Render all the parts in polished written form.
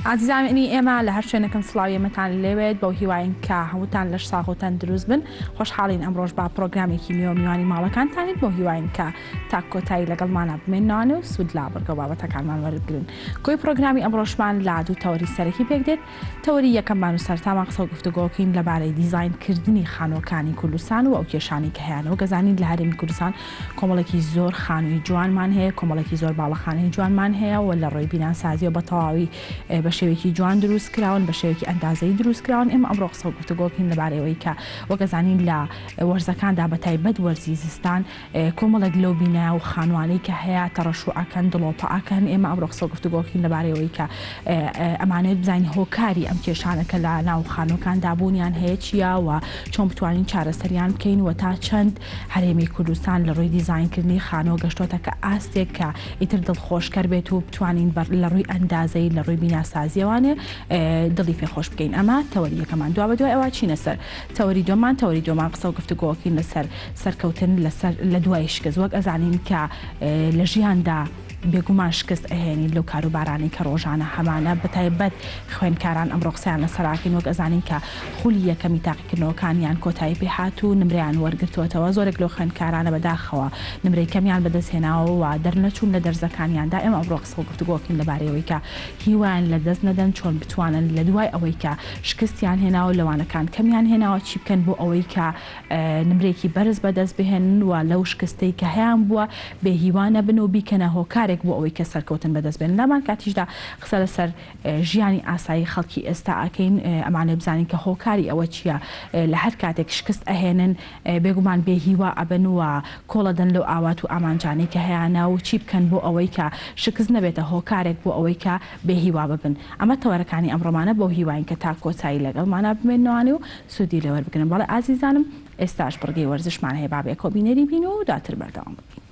ئازیزانی ئێمە لە هەر شوێنێکن سڵاوی ئێمەتان لێوێت بەو هیواین کە هەمووتان لەش ساغ و تەندروست بن خۆشحاڵین ئەمڕۆش بە پرۆگرامێکی نوێ و میوانی ماڵەکانتانین بەو هیواین کە تا کۆتایی لەگەڵمانا بمێننەوانێ و سوود لە بڕگە و بابەتەکانمان وەربگرن کۆی پرۆگرامی ئەمڕۆشمان لە دوو تەوەری سەرەکی پێک دێت تەوەری یەکەممان و سەرەتامان قسە و گفتوگۆکەین لەبارەی دیزاین کردنی خانووەکانی کوردستان و ئەو کێشانەی کە هەیانە وەک ئەزانین لە هەرێمی کوردستان کۆمەڵێکی زۆر خانووی جوانمان هەیە کۆمەڵێکی زۆر باڵەخانەی جوانمان هەیە و لە ڕووی بیناسازیەوە بە تەواوی بە شێوەیەکی جوان دروست کراون بە شێوەیەکی ئەندازەیی دروست کراون ئێمە ئەمڕۆ قسە و گفتوگۆکەین لەبارەی ئەوەی کە وەک ئەزانین لە وەرزەکاندا بە تایبەت وەرزی زستان کۆمەڵێک لەو بینا و خانوانەی کە هەیە تەڕەشوع ئەکەن، دڵۆپە ئەکەن، ئێمە ئەمڕۆ قسە و گفتوگۆ ئەکەین لەبارەی ئەوەی کە ئەمانەوێت بزانین هۆکاری ئەم کێشانە کە لە ناو خانووەکاندا بوونیان هەیە چییە و چۆن بتوانین چارەسەریان بکەین و تا چەند هەرێمی کوردستان لە ڕووی دیزاینکردنی خانووە گەشتۆتە کە ئاستێک کە ئیتر دڵخۆشکەر بێت و بتوانین لە ڕووی ئەندازەی لە ڕووی بیناسازیەوانێ دڵی پێ خۆش بکەین ئەمە تەوەری یەکەمان دوابەدوای ئەوە چینە سەر تەوەری دووەمان تەوەری دووەمان قسە و گفتوگۆکەین لەسەر سەرکەوتن لەسەر لە دوای شکست وەک ئەزانین کە لە ژیاندا بێگومان شکست ئەهێنین لەو کاروبارانەی کە ڕۆژانە هەمانە بەتایبەت خوێندکاران ئەمڕۆ قسەیان لەسەر ئەکەین وەک ئەزانین کە خولی یەکەمی تاقیکردنەوەکانیان کۆتایی پێ هات و نمرەیان وەرگرتووەتەوە زۆرێک لەو خوێندکارانە بەداخەوە نمرەی کەمیان بەدەست هێناوە و دەرنەچوون لە دەرزەکانیاندا ئێمە ئەمڕۆ قسە و گفتوگۆکەین لەبارەی ئەوەی کە هیوایان لەدەست نەدەن چۆن بتوانن لە دوای ئەوەی کە شکستیان هێناوە لە وانەکان کەمیان هێناوە چی بکەن بۆ ئەوەی کە نمرەیەکی بەرز بەدەست بهێنن و لەو شکستەی کە هەیان بووە بێ هیوا نەبن و بیکەنە هۆکارێک بۆ ئەوەی کە سەرکەوتن بەدەست بێنن لەهەمان کاتیشدا قسە لەسەر ژیانی ئاسایی خەڵکی ئێستا ئەکەین ئەمانەوێ بزانین کە هۆکاری ئەوە چییە لە هەر کاتێک شکست ئەهێنن بێگومان بێ هیوا ئەبن و کۆڵەدەن لەو ئاوات و ئامانجانەی کە هەیانە و چی بکەن بۆ ئەوەی کە شکست نەبێتە هۆکارێک بۆ ئەوەی کە بێ هیوا ببن ئەمە تەوەرەکانی ئەمڕۆمانە بەو هیواین کە تا کۆتایی لەگەڵمانا بمێننەوانێ و سوودی لێ وەربگرن بەڵێ ئازیزانم ئێستاش بڕگەی وەرزشمان هەیە با بەیەکەوە بینەری بین و دواتر بەردەوام ببین.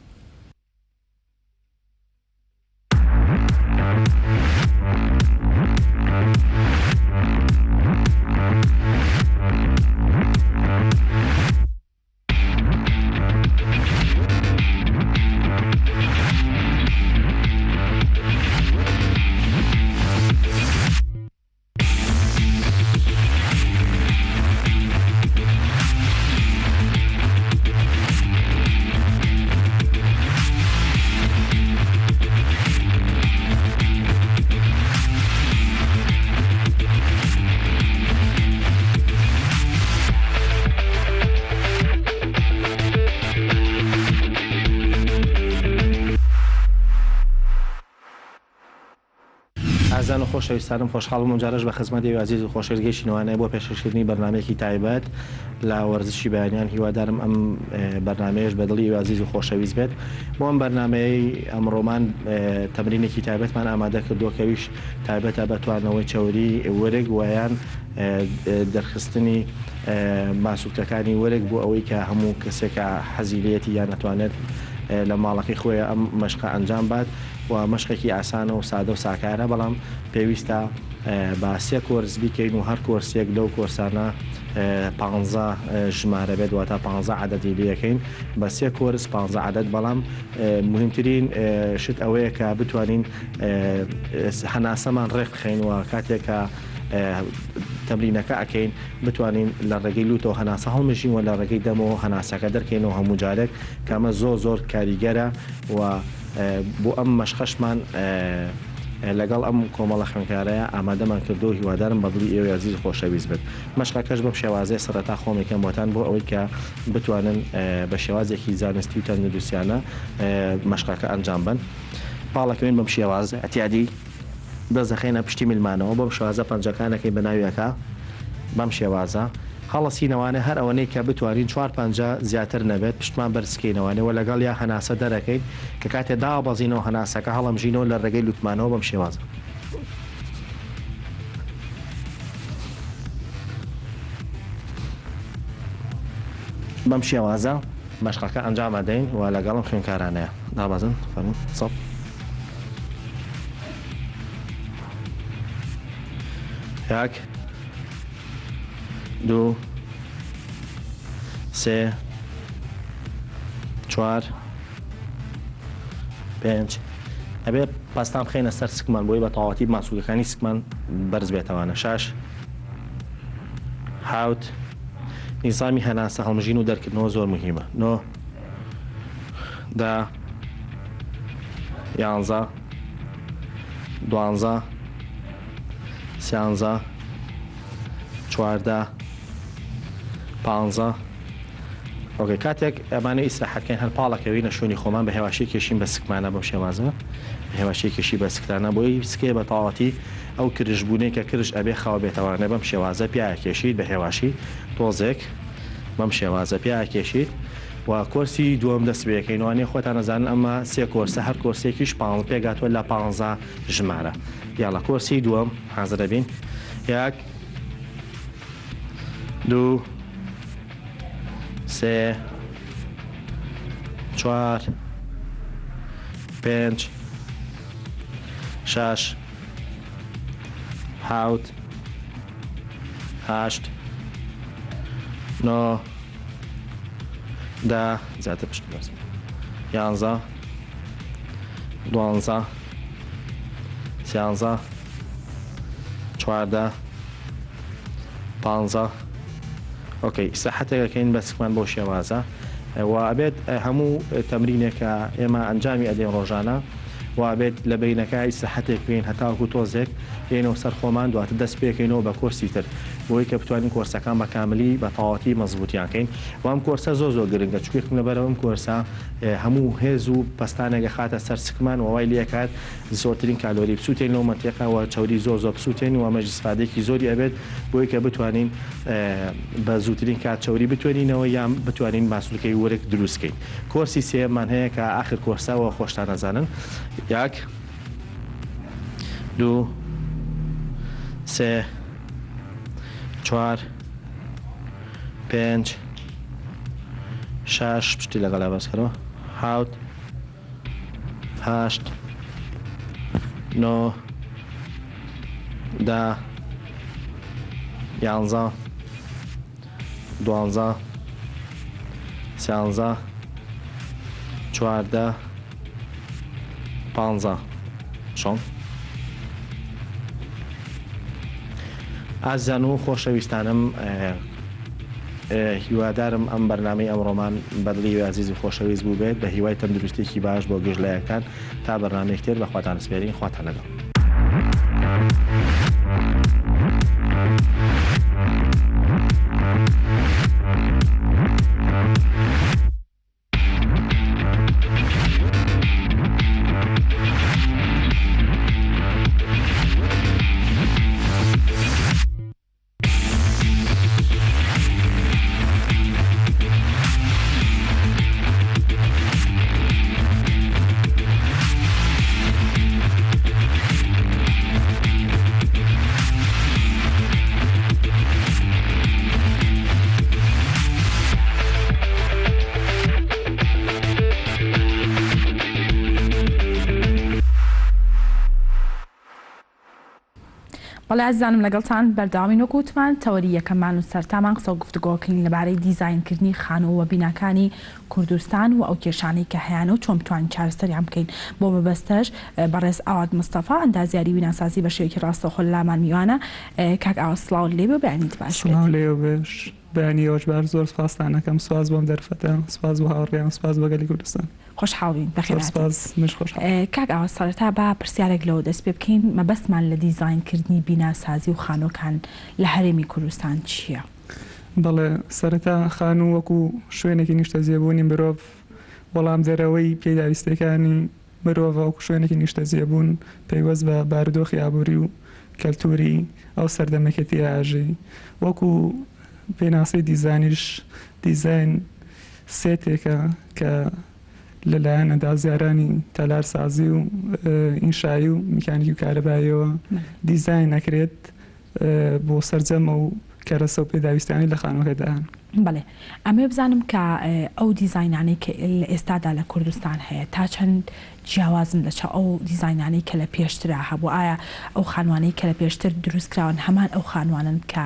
ئازیزان و خۆشەویستانم خۆشحاڵ بووم ئەمجارەش بە خزمەت ئێوەی ئازیز و خۆشەویست گەیشتینەوانە بۆ پێشکەشکردنی بەرنامەیەکی تایبەت لە وەرزشی بەیانیان هیوادارم ئەم بەرنامەیەش بە دڵی ئێوەی ئازیز و خۆشەویست بێت بۆ ئەم بەرنامەیەی ئەمڕۆمان تەمرینێکی تایبەتمان ئامادە کردووە کە ئەویش تایبەتە بە توانەوەی چەوری ورگ و یان دەرخستنی ماسولکەکانی ورگ بۆ ئەوەی کە هەموو کەسێک کە حەزی لێیەتی یان ئەتوانێت لە ماڵەکەی خۆی ئەم مەشقە ئەنجام بات و مەشقێکی ئاسانە و سادە و ساکارە بەڵام پێویستە بە سێ کۆرس بیکەین و هەر کۆرسێک لەو کۆرسانە پانزە ژمارە بێت واتە پانزە عەدەدی لێکەین بە سێ کۆرس پانزە عەدەد بەڵام مهمترین شت ئەوەیە کە بتوانین هەناسەمان ڕێک بخەین و کاتێک کە تەمرینەکە ئەکەین بتوانین لە ڕێگەی لوتەوە هەناسە هەڵمژین و لە ڕێگەی دەمەوە هەناسەکە دەرکەینەوە هەموو جارێک کە ئەمە زۆر زۆر کاریگەرە و بۆ ئەم مەشقەشمان لەگەڵ ئەم کۆمەڵە خوێندکارەیە ئامادەمان کردووە هیوادارم بە دڵی ئێوەی ئازیز و خۆشەویست بێت مەشقەکەش بەم شێوازەیە سەرەتا خۆم یەکەم بۆتان بۆ ئەوەی کە بتوانن بە شێوازێکی زانستی و تەندروستیانە مەشقەکە ئەنجام بەن پاڵەکەوین بەم شێوازە ئەتیادی دەست دەخەینە پشتی ملمانەوە بەم شێوازە پەنجەکان ئەکەین بە ناویەکا بەم شێوازە هەڵەسینەوانێ هەر ئەوەنەی کە بتوانین چوار پەنجە زیاتر نەبێت پشتمان بەرز کەینەوانێ وە لەگەڵیا هەناسە دەرەکەین کە کاتێ دابەزینەوە هەناسەکە هەڵەمژینەوە لە ڕێگەی لوتمانەوە بەم شێوازە. بەم شێوازە مەشقەکە ئەنجام ئەدەین و لەگەڵم خوێنکارانەیە دابەزن فەرموون سەب. یەک دوو سێ چوار پێنج. ئەبێ پەستان بخەینە سەر سکمان بۆی بە تەواوەتی ماسولکەکانی سکمان بەرز بێتەوانە. شەش، حەوت، نیزامی هەناسە هەڵمژین و دەرکردنەوە زۆر موهیمە. نۆ، دە، یانزە، دوانزە، سیانزە، 14، پانزە. okay کاتێک ئەمانە ئیسراحەت کەین هەر پاڵەکەوینە شوێنی خۆمان بە هێواشی کێشین بە سکمانە بەم شێوازە بە هێواشی کێشی بە سکتانە بۆی سکێ بە تەواوەتی ئەو کرژ بوونەی کە کرژ ئەبێ خاو بێتەوانێ بەم شێوازە پیاە کێشیت بە هێواشی تۆزێک بەم شێوازە پیاە کێشیت و کۆرسی دووەم دەست پێکەین وانەیە خۆتان ئەزانن ئەمە سێ کۆرسە هەر کۆرسێکیش پانزە پێکهاتووە لە پانزە ژمارە یاڵا کۆرسی دووەم حازرە بین یەک دوو سێ چوار پێنج شەش حەوت هەشت نۆ دە زیاتر پشت بەس یانزە دوانزە سیانزە 14 پانزە okay ئیسراحەتێک ئەکەین بە سکمان بەو شێوازە و ئەبێت هەموو تەمرینێک کە ئێمە ئەنجامی ئەدەین ڕۆژانە و ئەبێت لە بەینەکە ئیسراحەتێک بکەین هەتاوەکو تۆزێک بێینەوە سەر خۆمان دواتر دەست پێکەینەوە بە کۆرسی تر بۆی کە بتوانین کۆرسەکان بە کاملی بە تەواوەتی مەزبوتیان کەین و ئەم کۆرسە زۆر زۆر گرنگە چونکە لەبەرئەوە ئەم کۆرسە هەموو هێز و پەستانێک ئەخاتە سەر سکمان و وای لێکات زۆرترین کالۆری بسوتێنین لەو مەنتیقە و چەوری زۆر زۆر بسوتێنین و ئەمەش ئیسفادەیەکی زۆری ئەبێت بۆی کە بتوانین بە زووترین کات چەوری بتوێنینەوە یان بتوانین ماسولکەی ورگ دروست کەین. کۆرسی سێیەممان هەیە کە ئاخر کۆرسە و خۆشتان ئەزانن. یەک دوو سێ چوار پێنج شەش پشتی لەگەڵا بەرزکەرەوە حەوت هەشت نۆ دە یانزە دوانزە سیانزە 14 پانزە چۆن؟ ئازیزان و خۆشەویستانم هیوادارم ئەم بەرنامەی ئەمڕۆمان بەدڵی ئێوەی ئازیز و خۆشەویست بووبێت بە هیوای تەندروستیەکی باش بۆ گشت لایەکتان تا بەرنامەیەکی تر بەخواتان ئەسپێرین خواتان لەگەڵ. بەڵێ ئازیزانم لەگەڵتان بەردەوامین وەکو وتمان تەوەری یەکەممان و سەرتامان قسە و گفتوگۆکەین لەبارەی دیزاینکردنی خانوو و بیناکانی کوردستان و ئەو کێشانەی کە هەیانە و چۆن بتوانین چارەسەریان بکەین بۆ مەبەستەش بەڕێز ئاوات مستەفا ئەندازیاری بیناسازی بە شێوەیەکی ڕاستەوخۆ لامان میوانە کاک ئاوات سڵاوت لێبێ و بەیانیت باش بێت. سڵاو لێوە بێش بەیانی ئێوەش باش زۆر سوپاستان ئەکەم سوپاس بۆ ئەم دەرفەتە سوپاس بۆ هاوڕێیان سوپاس بۆ گەلی کوردستان. خۆشحاڵ بین زۆر بەخێرهاتن. سوپاس منیش خۆشحاڵم. کاک ئاوات سەرەتا با پرسیارێک لەوە دەست پێ بکەین مەبەستمان لە دیزاین کردنی بیناسازی و خانووەکان لە هەرێمی کوردستان چییە؟ بەڵێ، سەرەتا خانوو وەکو شوێنێکی نیشتەجێبوونی مرۆڤ وەڵامدەرەوەی پێداویستییەکانی مرۆڤە وەکو شوێنێکی نیشتەجێبوون پەیوەست بە بارودۆخی ئابووری و کەلتووری ئەو سەردەمەی کە تێیا ئەژی. وەکو پێناسەی دیزانیش، دیزاین سێتێکە کە لەلایەن ئەندازیارانی تەلارسازی و ئینشایی و میکانیکی و کارەباییەوە دیزاین ئەکرێت بۆ سەرجەم ئەو کەرەسە و پێداویستیانەی لە خانووەکەدا هەن. بەڵێ ئەمەوێ بزانم کە ئەو دیزاینانەی کە لە ئێستادا لە کوردستان هەیە تا چەند جیاوازن لە چاو ئەو دیزاینانەی کە لە پێشترا هەبوو؟ ئایا ئەو خانوانەی کە لە پێشتر دروست کراون هەمان ئەو خانوانەن کە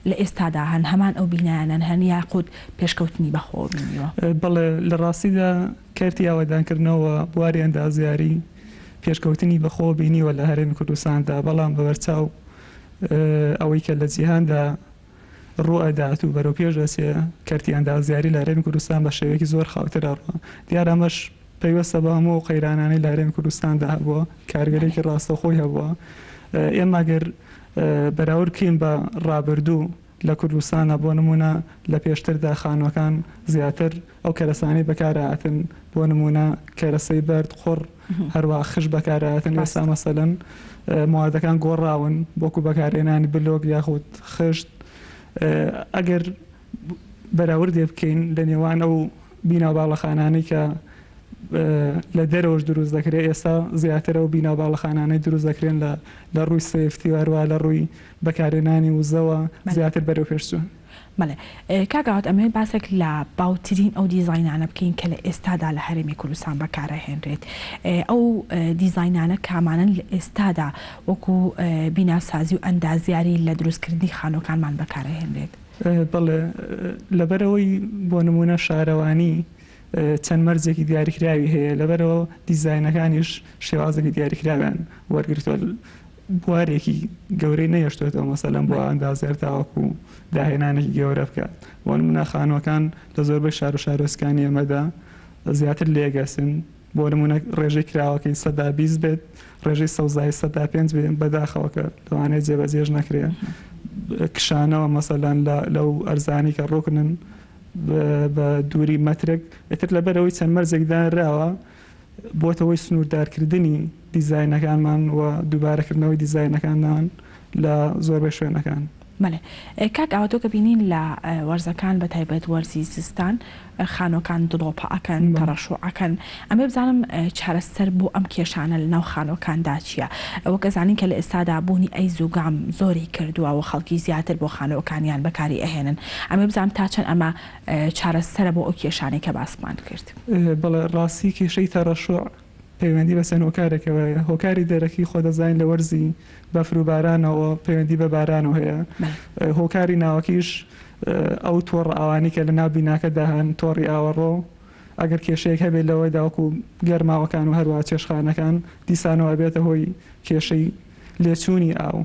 لە ئێستادا هەن، هەمان ئەو بینایانەن هەن یاخود پێشکەوتنی بەخۆوە بینیوە؟ بەڵێ لە ڕاستیدا کەرتی ئاوەدانکردنەوە بواری ئەندازیاری. پێشکەوتنی بەخۆوە بینیوە لە هەرێمی کوردستاندا، بەڵام بە بەرچاو ئەوەی کە لە جیهاندا ڕووئەدات و بەرەو پێش دەچێ، کەرتی ئەندازیاری لە هەرێمی کوردستان بە شێوەیەکی زۆر خاوتر ئەڕوا. دیارە ئەمەش پەیوەستە بە هەموو ئەو قەیرانانەی لە هەرێمی کوردستاندا هەبووە، کارگەرێکی ڕاستەوخۆی هەبووە. ئێمە گەر بەراورد بکەین بە ڕابردوو لە کوردستانا بۆ نموونە لە پێشتردا خانووەکان زیاتر ئەو کەرەسانەی بەکارئەهاتن بۆ نموونە کەرەسەی بەرد، قوڕ، هەروەها خشت بەکارئەهاتن ئێستا مەسەلەن موادەکان گۆڕاون وەکو بەکارهێنانی بلۆک یاخود خشت ئەگەر بەراوردێ بکەین لە نێوان ئەو بینا و باڵەخانانەی کە لە دەرەوەش دروست دەکرێت ئێستا زیاتر ئەو بینا و باڵەخانانەی دروست دەکرێن لە لە ڕووی safety و هەروەها لە ڕووی بەکارهێنانی وزەوە زیاتر بەرەو پێش چوون. بەڵێ کاک ئاوات ئەمەوێت باسێک لە باوترین ئەو دیزاینانە بکەین کە لە ئێستادا لە هەرێمی کوردستان بەکارئەهێنرێت ئەو دیزاینانە کامانەن لە ئێستادا وەکو بیناسازی و ئەندازیاری لە دروستکردنی خانووەکانمان بەکارئەهێنرێت؟ بەڵێ لەبەرئەوەی بۆ نموونە شارەوانی چەند مەرجێکی دیاریکراوی هەیە لەبەرئەوە دیزاینەکانیش شێوازێکی دیاریکراویان وەرگرتووە بوارێکی گەورەی نەهێشتۆتەوە مەسەلەن بۆ ئەندازیار تاوەکو داهێنانێکی گەورە بکات بۆ نمونە خانووەکان لە زۆربەی شار و شارۆچکانی ئێمەدا زیاتر لێگەسن بۆ نمونە ڕێژەی کراوەکەی 20% بێت ڕێژەی سەوزایی 5% بێت بەداخەوە کە لەوانەیە جێبەجێش نەکرێ کشانەوە مەسەلەن لەو ئەرزانی کە ڕوکنن بە دووری مەترێک ئیتر لەبەرئەوەی چەند مەرجێک دانراوە بۆتە هۆی سنووردارکردنی دیزاینەکانمان و دووبارەکردنەوەی دیزاینەکانمان لە زۆربەی شوێنەکان. بەڵێ کاک ئاوات وەک ئەبینین لە وەرزەکان بە تایبەت وەرزی زستان خانوەکان دڵۆپە ئەکەن تەڕەشوع ئەکەن ئەمەوێ بزانم چارەسەر بۆ ئەم کێشانە لە ناو خانوەکاندا چیە وەک ئەزانین کە لە ئێستادا بوونی ئەیزوگام زۆری کردوە و خەڵکی زیاتر بۆ خانوەکانیان بەکاری ئەهێنن ئەمەوێ بزانم تا چەند ئەمە چارەسەرە بۆ ئەو کێشانەی کە باسمان کرد. بەڵێ ڕاستی کێشەی تەڕەشوع پەیوەندی بە چەند هۆکارێکەوە هەیە، هۆکاری دەرەکی خۆ دەزانین لە وەرزی بەفر و بارانەوە پەیوەندی بە بارانەوە هەیە، هۆکاری ناوەکیش ئەو تۆڕە ئاوانەی کە لەناو بیناکەدا هەن، تۆڕی ئاوەڕۆ، ئەگەر کێشەیەک هەبێت لەوەدا وەکو گەرماوەکان و هەروەها چێشتخانەکان دیسانەوە ئەبێتە هۆی کێشەی لێچوونی ئاو.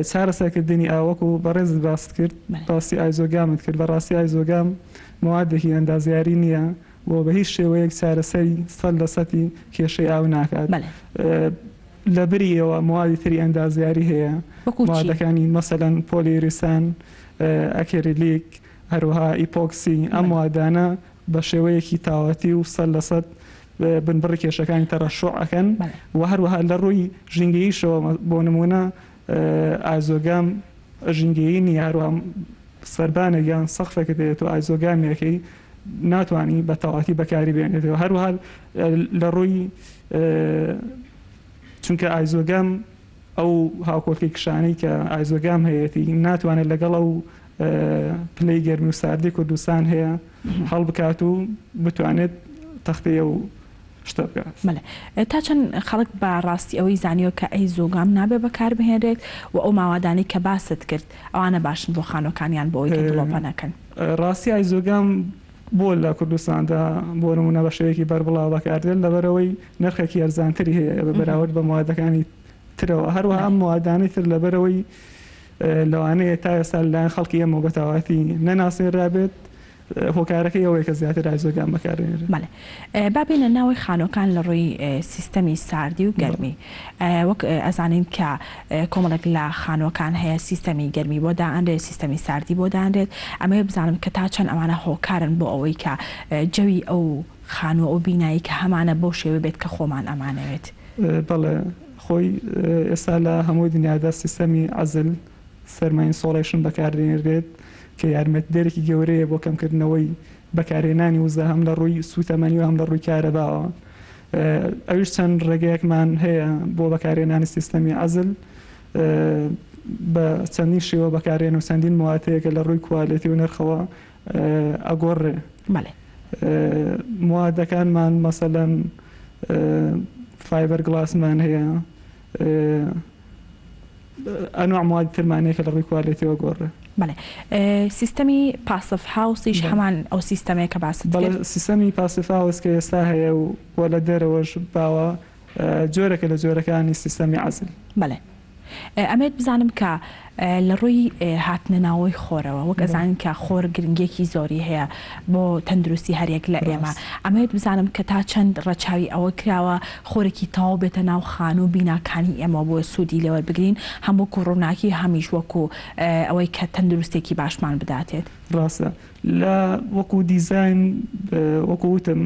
چارەسەرکردنی ئاو وەکو بەڕێزت باست کرد، باسی ئایزۆگامت کرد، بەڕاستی ئایزۆگام مەوادێکی ئەندازیاری نییە و بە هیچ شێوەیەک چارەسەری سەد لە سەتی کێشەی ئاو ناکات. لە بری ئەوە مەوادی تری ئەندازیاری هەیە، مەوادەکانی مەسەلەن پۆلیوریسان، ئەکریلیک، هەروەها ئیپۆکسی، ئەم مەوادانە بە شێوەیەکی تاواتی و سەد لە سەد بنبڕی کێشەکانی تەڕەشوع ئەکەن و هەروەها لە ڕووی ژینگەییشەوە بۆ نموونە ئایزۆگام ژینگەیی نییە هەروەها سەربانێک یان سەقفێکت هەیە تۆ ئایزۆگامیەکەی ناتوانی بە تەواتی بەکاری بێنێتەوە هەروەها لە ڕووی چونکە ئایزۆگام ئەو هاوکۆلکەی کشانەی کە ئایزۆگام هەیەتی ناتوانێت لەگەڵ ئەو پلەی گەرمی و ساردی کوردستان هەیە هەڵبکات و بتوانێت تەختەی ئەو شتە بکات. بەڵێ تا چەند خەڵک بە ڕاستی ئەوەی زانیوە کە ئەیزۆگام نابێ بەکار بهێنرێت و ئەو ماوادانەی کە باست کرد ئەوانە باشن بۆ خانووەکانیان بۆ ئەوەی کە دڵۆپە نەکەن؟ ڕاستی ئایزۆگام بۆ لە کوردستاندا بۆ نموونە بە شێوەیەکی بەربڵاو بەکاردێت لەبەرئەوەی نرخێکی ئەرزانتری هەیە بە بەراورد بە موادەکانی ترەوە هەروەها ئەم موادانەی تر لەبەرئەوەی لەوانەیە تا ئێستا لەلایەن خەڵکی ئێمەوە بە تەواوەتی نەناسێنرابێت هۆکارەکەی ئەوەیە کە زیاتر ئایزۆگام بەکاردێنرێت. بەڵێ با بێینە ناوەی خانووەکان لە ڕووی سیستەمی ساردی و گەرمی وەک ئەزانین کە کۆمەڵێک لە خانووەکان هەیە سیستەمی گەرمی بۆ دائەنرێت سیستەمی ساردی بۆ دانرێت ئەمەوێ بزانم کە تا چەند ئەمانە هۆکارن بۆ ئەوەی کە جەوی ئەو خانووە ئەو بینایەی کە هەمانە بەو شێوەیە بێت کە خۆمان ئەمانەوێت. بەڵێ خۆی ئێستا لە هەموو دنیادا سیستەمی عەزل Thermal Insulation بەکاردێنرێت کە یارمەتیدەرێکی گەورەیە بۆ کەمکردنەوەی بەکارهێنانی وزە هەم لە ڕووی سووتەمەنی و هەم لە ڕووی کارەباوە. ئەویش چەند ڕێگەیەکمان هەیە بۆ بەکارهێنانی سیستەمی عەزل بە چەندین شێوە بەکارێن و چەندین مواد هەیە کە لە ڕووی کوالێتی و نرخەوە ئەگۆڕێ. بەڵێ. موادەکانمان مەسەلەن فایبەر گڵاسمان هەیە، ئەنواع موادی ترمان هەیە کە لە ڕووی کوالێتیەوە گۆڕێ. بەڵێ سیستەمی passive house یش هەمان ئەو سیستەمەیە کە باست بەڵێ کرد؟ سیستەمی passive house کە ئێستا هەیە و لە دەرەوەش باوە. جۆرێکە لە جۆرەکانی سیستەمی عەزل. بەڵێ ئەمەوێت بزانم کە لە ڕووی هاتنە ناوەوەی خۆرەوە وەک ئەزانین کە خۆر گرنگیەکی زۆری هەیە بۆ تەندروستی هەریەک لە ئێمە ئەمەوێت بزانم کە تا چەند ڕەچاوی ئەوە کراوە خۆرێکی تەواو بێتە ناو خانوو و بیناکانی ئێمەوە بۆ سوودی لێوەربگرین هەم وەکو ڕووناکی هەمیش وەکو ئەوەی کە تەندروستێکی باشمان بداتێت. ڕاستە لە وەکو دیزاین وەکو وتم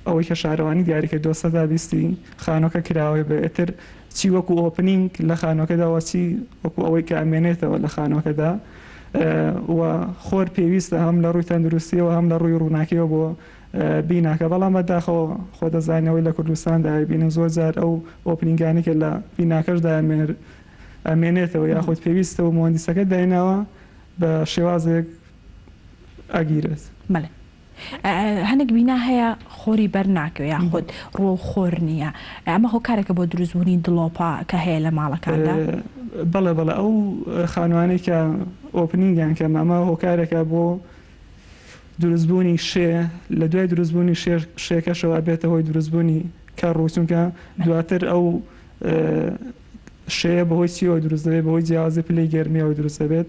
ئەوەی کە شارەوانی دیاری کردووە 20% ی خانووەکە کراوەیە بێ ئیتر چی وەکو opening لە خانووەکەدا وە چی وەکو ئەوەی کە ئەمێنێتەوە لە خانووەکەدا و خۆر پێویستە هەم لە ڕووی تەندروستیەوە هەم لە ڕووی ڕووناکیەوە بۆ بیناکە بەڵام بەداخەوە خۆ دەزانین ئەوەی لە کوردستاندا ئەیبینن زۆر جار ئەو opening انەی کە لە بیناکەشدا ئەمێنێتەوە یاخود پێویستە و موهەندیسەکە دایناوە بە شێوازێک ئەگیرێت. بەڵێ هەنێک بینا هەیە خۆری بەر ناکەوێ یاخود ڕووەو خۆر نییە ئەمە هۆکارێکە بۆ دروستبوونی دڵۆپە کە هەیە لە ماڵەکاندا؟ بەڵێ بەڵێ ئەو خانوانەی کە opening یان کەمە ئەمە هۆکارێکە بۆ دروستبوونی شێ لە دوای دروستبوونی شێکەشەوە ئەبێتە هۆی دروستبوونی کەڕوو چونکە دواتر ئەو شێیە بەهۆی چیەوە دروست دەبێت بەهۆی جیاوازی پلەی گەرمیەوە دروست دەبێت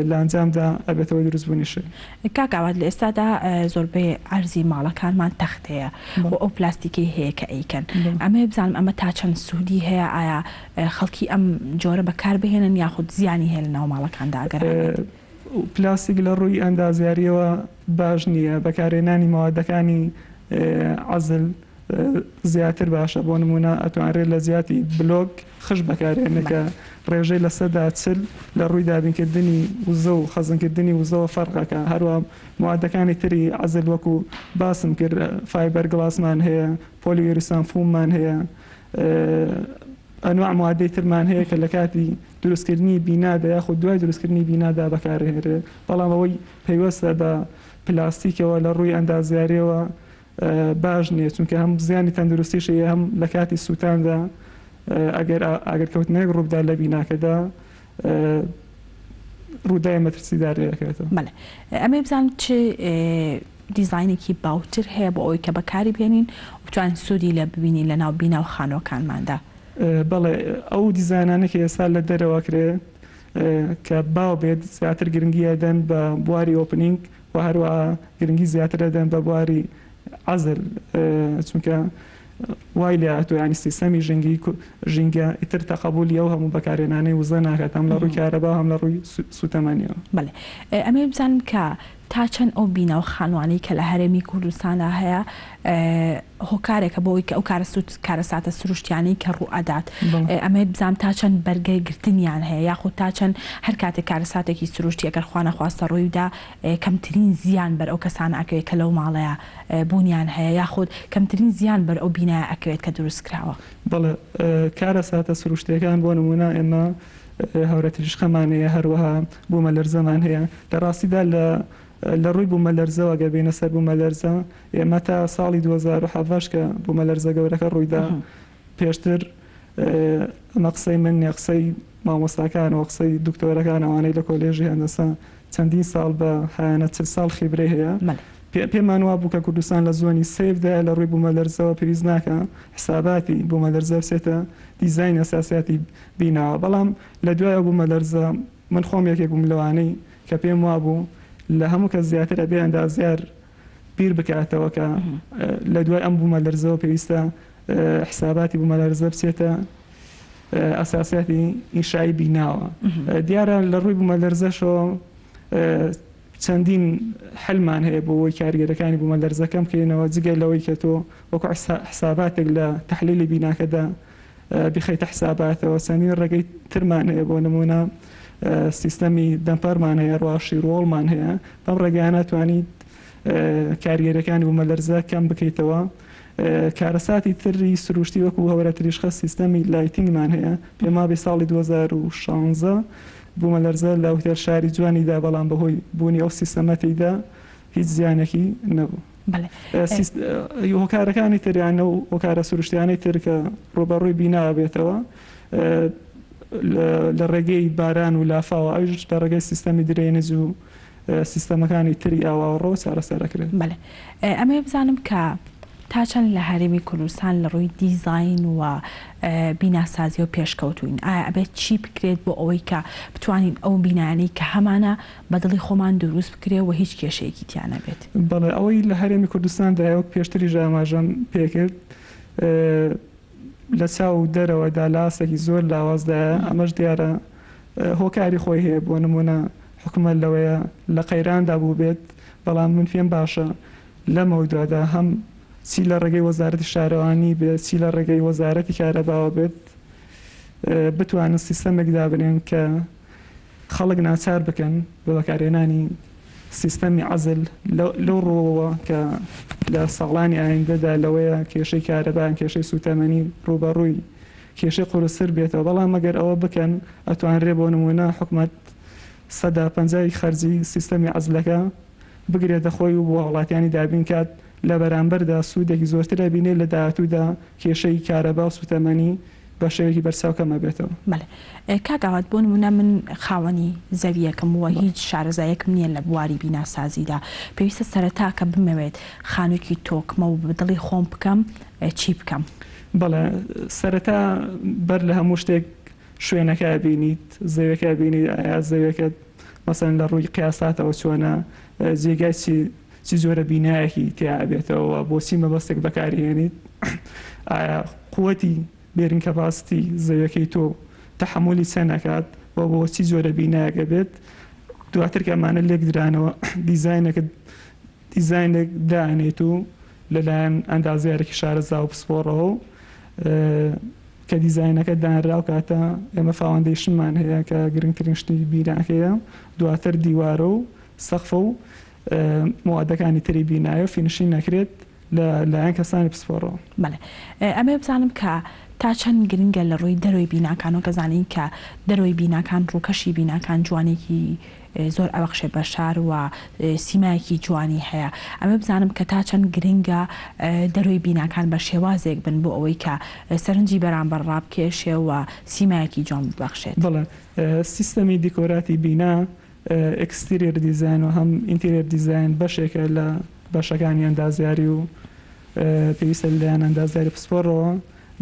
لە ئەنجامدا ئەبێتە هۆی دروستبوونی شێ. کاک ئاوات لە ئێستادا زۆربەی عەرزی ماڵەکانمان تەختەیە و ئەو پلاستیکەی هەیە کە ئەیکەن ئەمەوێ بزانم ئەمە تا چەند سوودی هەیە ئایا خەڵکی ئەم جۆرە بەکار بهێنن یاخود زیانی هەیە لە ناو ماڵەکاندا ئەگەر هەبێت؟ پلاستیک لە ڕووی ئەندازیاریەوە باش نییە بەکارهێنانی مەوادەکانی عەزل زیاتر باشە بۆ نموونە ئەتوانرێت لە جیاتی بلۆک خشت بەکارهێنرێت کە ڕێژەی 40% لە ڕووی دابینکردنی وزە و خەزنکردنی وزەوە فەرق ئەکا هەروە موادەکانی تری عەزل وەکو باسم کرد فایبەر گڵاسمان هەیە polyurethane foam مان هەیە ئەنواع موادەی ترمان هەیە کە لە کاتی دروستکردنی بینادا یاخود دوای دروستکردنی بینادا بەکارهێنرێت بەڵام ئەوەی پەیوەستە بە پلاستیکەوە لە ڕووی ئەندازیاریەوە باش نییە چونکە هەم زیانی تەندروستیش هەیە هەم لە کاتی سووتاندا ئەگەر ئاگرکەوتنەوەیەک ڕووبدات لە بیناکەدا ڕووداوی مەترسیدار لێدەکەوێتەوە. بەڵێ ئەمەوێ بزانم چ دیزاینێکی باوتر هەیە بۆ ئەوەی کە بەکاری بهێنین و بتوانین سوودی لێ ببینین لە ناو بینا و خانووەکانماندا. بەڵێ ئەو دیزاینانەی کە ئێستا لە دەرەوە ئەکرێت کە باو بێت زیاتر گرنگی ئەدەن بە بواری opening و هەروەها گرنگی زیاتر ئەدەن بە بواری عەزل چونکە وای لێ هاتووە یانی سیستەمی ژینگەی ژینگە ئیتر تەقەبولی ئەو هەموو بەکارهێنانەی وزە ناکات هەم لە ڕووی کارەبا و هەم لە ڕووی سووتەمەنیەوە. بەڵێ ئەمەوێ بزانم کە تا چەند ئەو بینا و خانوانەی کە لە هەرێمی کوردستاندا هەیە هۆکارێکە بۆ ئەوەی کە ئەو کارەساتە سروشتیانەی کە ڕووئەدات ئەمەوێت بزانم تا چەند بەرگەی گرتنیان هەیە یاخود تا چەند هەر کاتێک کارەساتێکی سروشتی ئەگەر خوانەخواستە ڕوویدا کەمترین زیان بەر ئەو کەسانە ئەکەوێت کە لەو ماڵەیا بوونیان هەیە یاخود کەمترین زیان بەر ئەو بینایە ئەکەوێت کە دروست کراوە. بەڵێ کارەساتە سروشتیەکان بۆ نموونە ئێمە هەورەتریشقەمان هەیە هەروەها بوومەلەرزەمان هەیە لە ڕاستیدا لە لە ڕووی بوومەلەرزەوە گەر بێینە سەر بوومەلەرزە ئێمە تا ساڵی 2017 کە بوومەلەرزە گەورەکە ڕوویدا پێشتر ئەمە قسەی من نیە قسەی مامۆستاکان و قسەی دکتۆرەکان ئەوانەی لە کۆلێژی هەندەسە چەندین ساڵ بە هەیانە 40 ساڵ خیبرەی هەیە پێمان وابوو کە کوردستان لە zone ی safe دایە لە ڕووی بوومەلەرزەوە پێویست ناکا حساباتی بوومەلەرزە بچێتە دیزاین ئەساسیاتی بیناوە بەڵام لە دوای ئەو بوومەلەرزە من خۆم یەکێک بووم لەوانەی کە پێم وابوو لە هەموو کەس زیاتر ئەبێ ئەندازیار بیر بکاتەوە کە لە دوای ئەم بوومەلەرزەوە پێویستە حساباتی بوومەلەرزە بچێتە ئەساسیاتی ئینشایی بیناوە. دیارە لە ڕووی بوومەلەرزەشەوە چەندین حلمان هەیە بۆ ئەوەی کاریگەرەکانی بوومەلەرزە کەم بکەینەوە جگە لەوەی کە تۆ وەکو حساباتێک لە تەحلیلی بیناکەدا بیخەیتە حساباتەوە چەندین ڕێگەی ترمان هەیە بۆ نموونە سیستەمی دەمپەرمان هەیە ڕوا شیرۆڵمان هەیە بەم ڕێگایانە توانیت کاریگەریەکانی بوومەلەرزە کەم بکەیتەوە کارەساتی تری سروشتی وەکو هەورە تریشقە سیستەمی lighting مان هەیە پێم وابێ ساڵی 2016 بوومەلەرزە لە هوتێل شاری جوانی دا بەڵام بەهۆی بوونی ئەو سیستەمە تێیدا هیچ زیانێکی نەبوو. بەڵێ. هۆکارەکانی تر یان ئەو هۆکارە سروشتیانەی تر کە ڕووبەڕووی بینا ئەبێتەوە لە ڕێگەی باران و لافاوە ئەویش لە ڕێگەی سیستەمی drainage و سیستەمەکانی تری ئاواوەڕۆ چارەسەر ئەکرێت. بەڵێ ئەمەوێ بزانم کە. تا چەند لە هەرێمی کوردستان لە ڕووی دیزاین و بیناسازیەوە پێشکەوتووین؟ ئایا ئەبێت چی بکرێت بۆ ئەوەی کە بتوانین ئەو بینایانەی کە هەمانە بە دڵی خۆمان دروست بکرێ و هیچ کێشەیەکی تیا نەبێت؟ بەڵێ ئەوەی لە هەرێمی کوردستاندایە وەک پێشتریش ئاماژەم پێکرد لە چاو دەرەوەدا لە ئاستێکی زۆر لاوازدایە، ئەمەش دیارە هۆکاری خۆی هەیە، بۆ نموونە حکومەت لەوەیە لە قەیراندا بووبێت، بەڵام من پێم باشە لەمەودوادا هەم چی لە ڕێگەی وەزارەتی شارەوانی بێت، چی لە ڕێگەی وەزارەتی کارەباوە بێت، بتوانن سیستەمێک دابنێن کە خەڵک ناچار بکەن بە بەکارهێنانی سیستەمی عەزل لەو ڕووەوە کە لە ساڵانی ئایندەدا لەوەیە کێشەی کارەبا یان کێشەی سووتەمەنی ڕووبەڕووی کێشەی قورستر بێتەوە، بەڵام ئەگەر ئەوە بکەن ئەتوانرێ بۆ نموونە حکومەت 50% ی خەرجی سیستەمی عەزلەکە بگرێتە خۆی و بۆ هاوڵاتیانی دابین کات، لە بەرامبەردا سوودێکی زۆرتر ئەبینێت لە داهاتوودا کێشەی کارەبا و سووتەمەنی بە شێوەیەکی بەرچاو کەم ئەبێتەوە. بەڵێ کاک ئاوات بۆ نموونە من خاوەنی زەوییەکم و هیچ شارەزایەکم نییە لە بواری بیناسازیدا پێویستە سەرەتا کە بمەوێت خانووێکی تۆکمە و بە دڵی خۆم بکەم چی بکەم؟ بەڵێ سەرەتا بەر لە هەموو شتێک شوێنەکە ئەبینیت، زەویەکە ئەبینیت ئایا زەویەکەت مەسەلەن لە ڕووی قیاساتەوە چۆنە، جێگای چی چی جۆرە بینایەکی تیا ئەبێتەوە، بۆ چی مەبەستێک بەکاری هێنیت، ئایا قوتی bearing capacity زەویەکەی تۆ تەحەمولی چەند ئەکات و بۆ چی جۆرە بینایەک ئەبێت، دواتر کە ئەمانە لێکدرانەوە دیزاینێکت دیزاینێک دانێیت و لەلایەن ئەندازیارێکی شارەزا و پسپۆڕەوە و کە دیزاینەکە دانرا ئەو کاتە ئێمە foundation مان هەیە کە گرنگترین شتی بیناکەیە، دواتر دیوارە و سەقفە و موادەکانی تری بینایە و finishing ئەکرێت لە لایەن کەسانی پسپۆڕەوە. بەڵێ ئەمەوێ بزانم کە تا چەند گرنگە لە ڕووی دەرەوەی بیناکان وەک ئەزانین کە دەرەوەی بیناکان ڕووکەشی بیناکان جوانیەکی زۆر ئەبەخشێ بە شار و سیمایەکی جوانی هەیە ئەمە بزانم کە تا چەند گرنگە دەرۆی بیناکان بە شێوازێک بن بۆ ئەوەی کە سەرنجی بەرامبەر ڕابکێشێ و سیمایەکی جوان ببەخشێت. بەڵێ سیستەمی دیکۆراتی بینا exterior design و هەم interior design بەشێکە لە بەشەکانی ئەندازیاری و پێویستە لەلایەن ئەندازیاری پسپۆڕەوە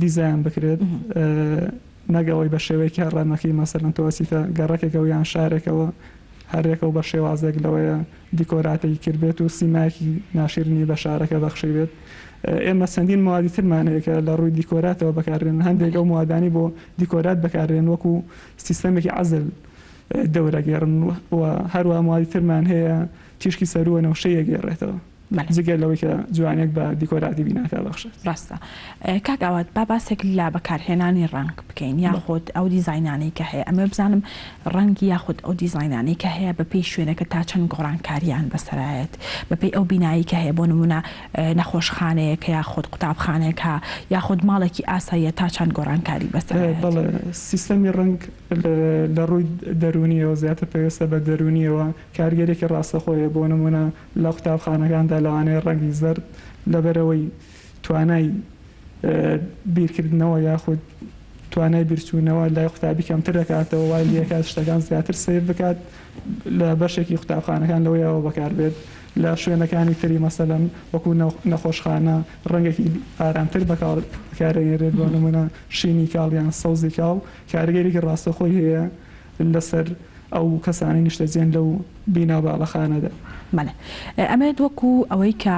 دیزاین بکرێت. نەک ئەوەی بە شێوەیەکی هەڕەمەکی مەسەلەن تۆ ئەچیتە گەڕەکێکەوە یان شارێکەوە هەریەکەو بە شێوازێک لەوەیە دیکۆراتێکی کردبێت و سیمایەکی ناشیرنی بە شارەکە بەخشیبێت ئێمە چەندین موادی ترمان هەیە کە لە ڕووی دیکۆراتەوە بەکاردێن هەندێک ئەو موادانی بۆ دیکۆرات بەکاردێن وەکو سیستەمێکی عەزل دەورەگێڕن و هەروە موادی ترمان هەیە تیشکی سەرووە نەوشەی ئەگێڕێتەوە. بەلێ. جگە لەوەی کە جوانیەک بە دیکۆراتی بیناکە ئەبەخشێت. ڕاستە کاک ئاوات با باسێک لە بەکارهێنانی ڕەنگ بکەین یاخود ئەو دیزاینانەی کە هەیە ئەمەوێ بزانم ڕەنگ یاخود ئەو دیزاینانەی کە هەیە بەپێی شوێنەکە تا چەند گۆڕانکاریان بەسەرایەت بەپێی ئەو بینایی کە هەیە بۆ نمونە نەخۆشخانەیەکە یاخود قوتابخانەیەکە یاخود ماڵێکی ئاساییە تا چەند گۆڕانکاری بەسەرایەت؟ بەڵێ سیستەمی ڕەنگ لە ڕووی دەروونیەوە زیاتر پەیوەستە بە دەروونیەوە کاریگەریەکی ڕاستەخۆیە بۆ نمونە لە قوتابخانەکاندا لەوانەیە ڕەنگی زەرد لەبەرئەوەی توانای بیرکردنەوە یاخود توانای بیرچوونەوە لای قوتابی کەمتر دەکاتەوە وای لێکات شتەکان زیاتر سەیر بکات لە بەشێکی قوتابخانەکان لەوەیەوە بەکاربێت لە شوێنەکانی تری مەسەلەن وەکو نەخۆشخانە ڕەنگێکی ئارامتر بەکارئەهێنرێت بۆ نمونە شینی کاڵ یان سەوزی کاڵ کاریگەریی ڕاستەوخۆی هەیە لەسەر ئەو کەسانەی نیشتەجێن لەو بینا و باڵەخانەدا. بەڵێ ئەمەوێت وەکو ئەوەی کە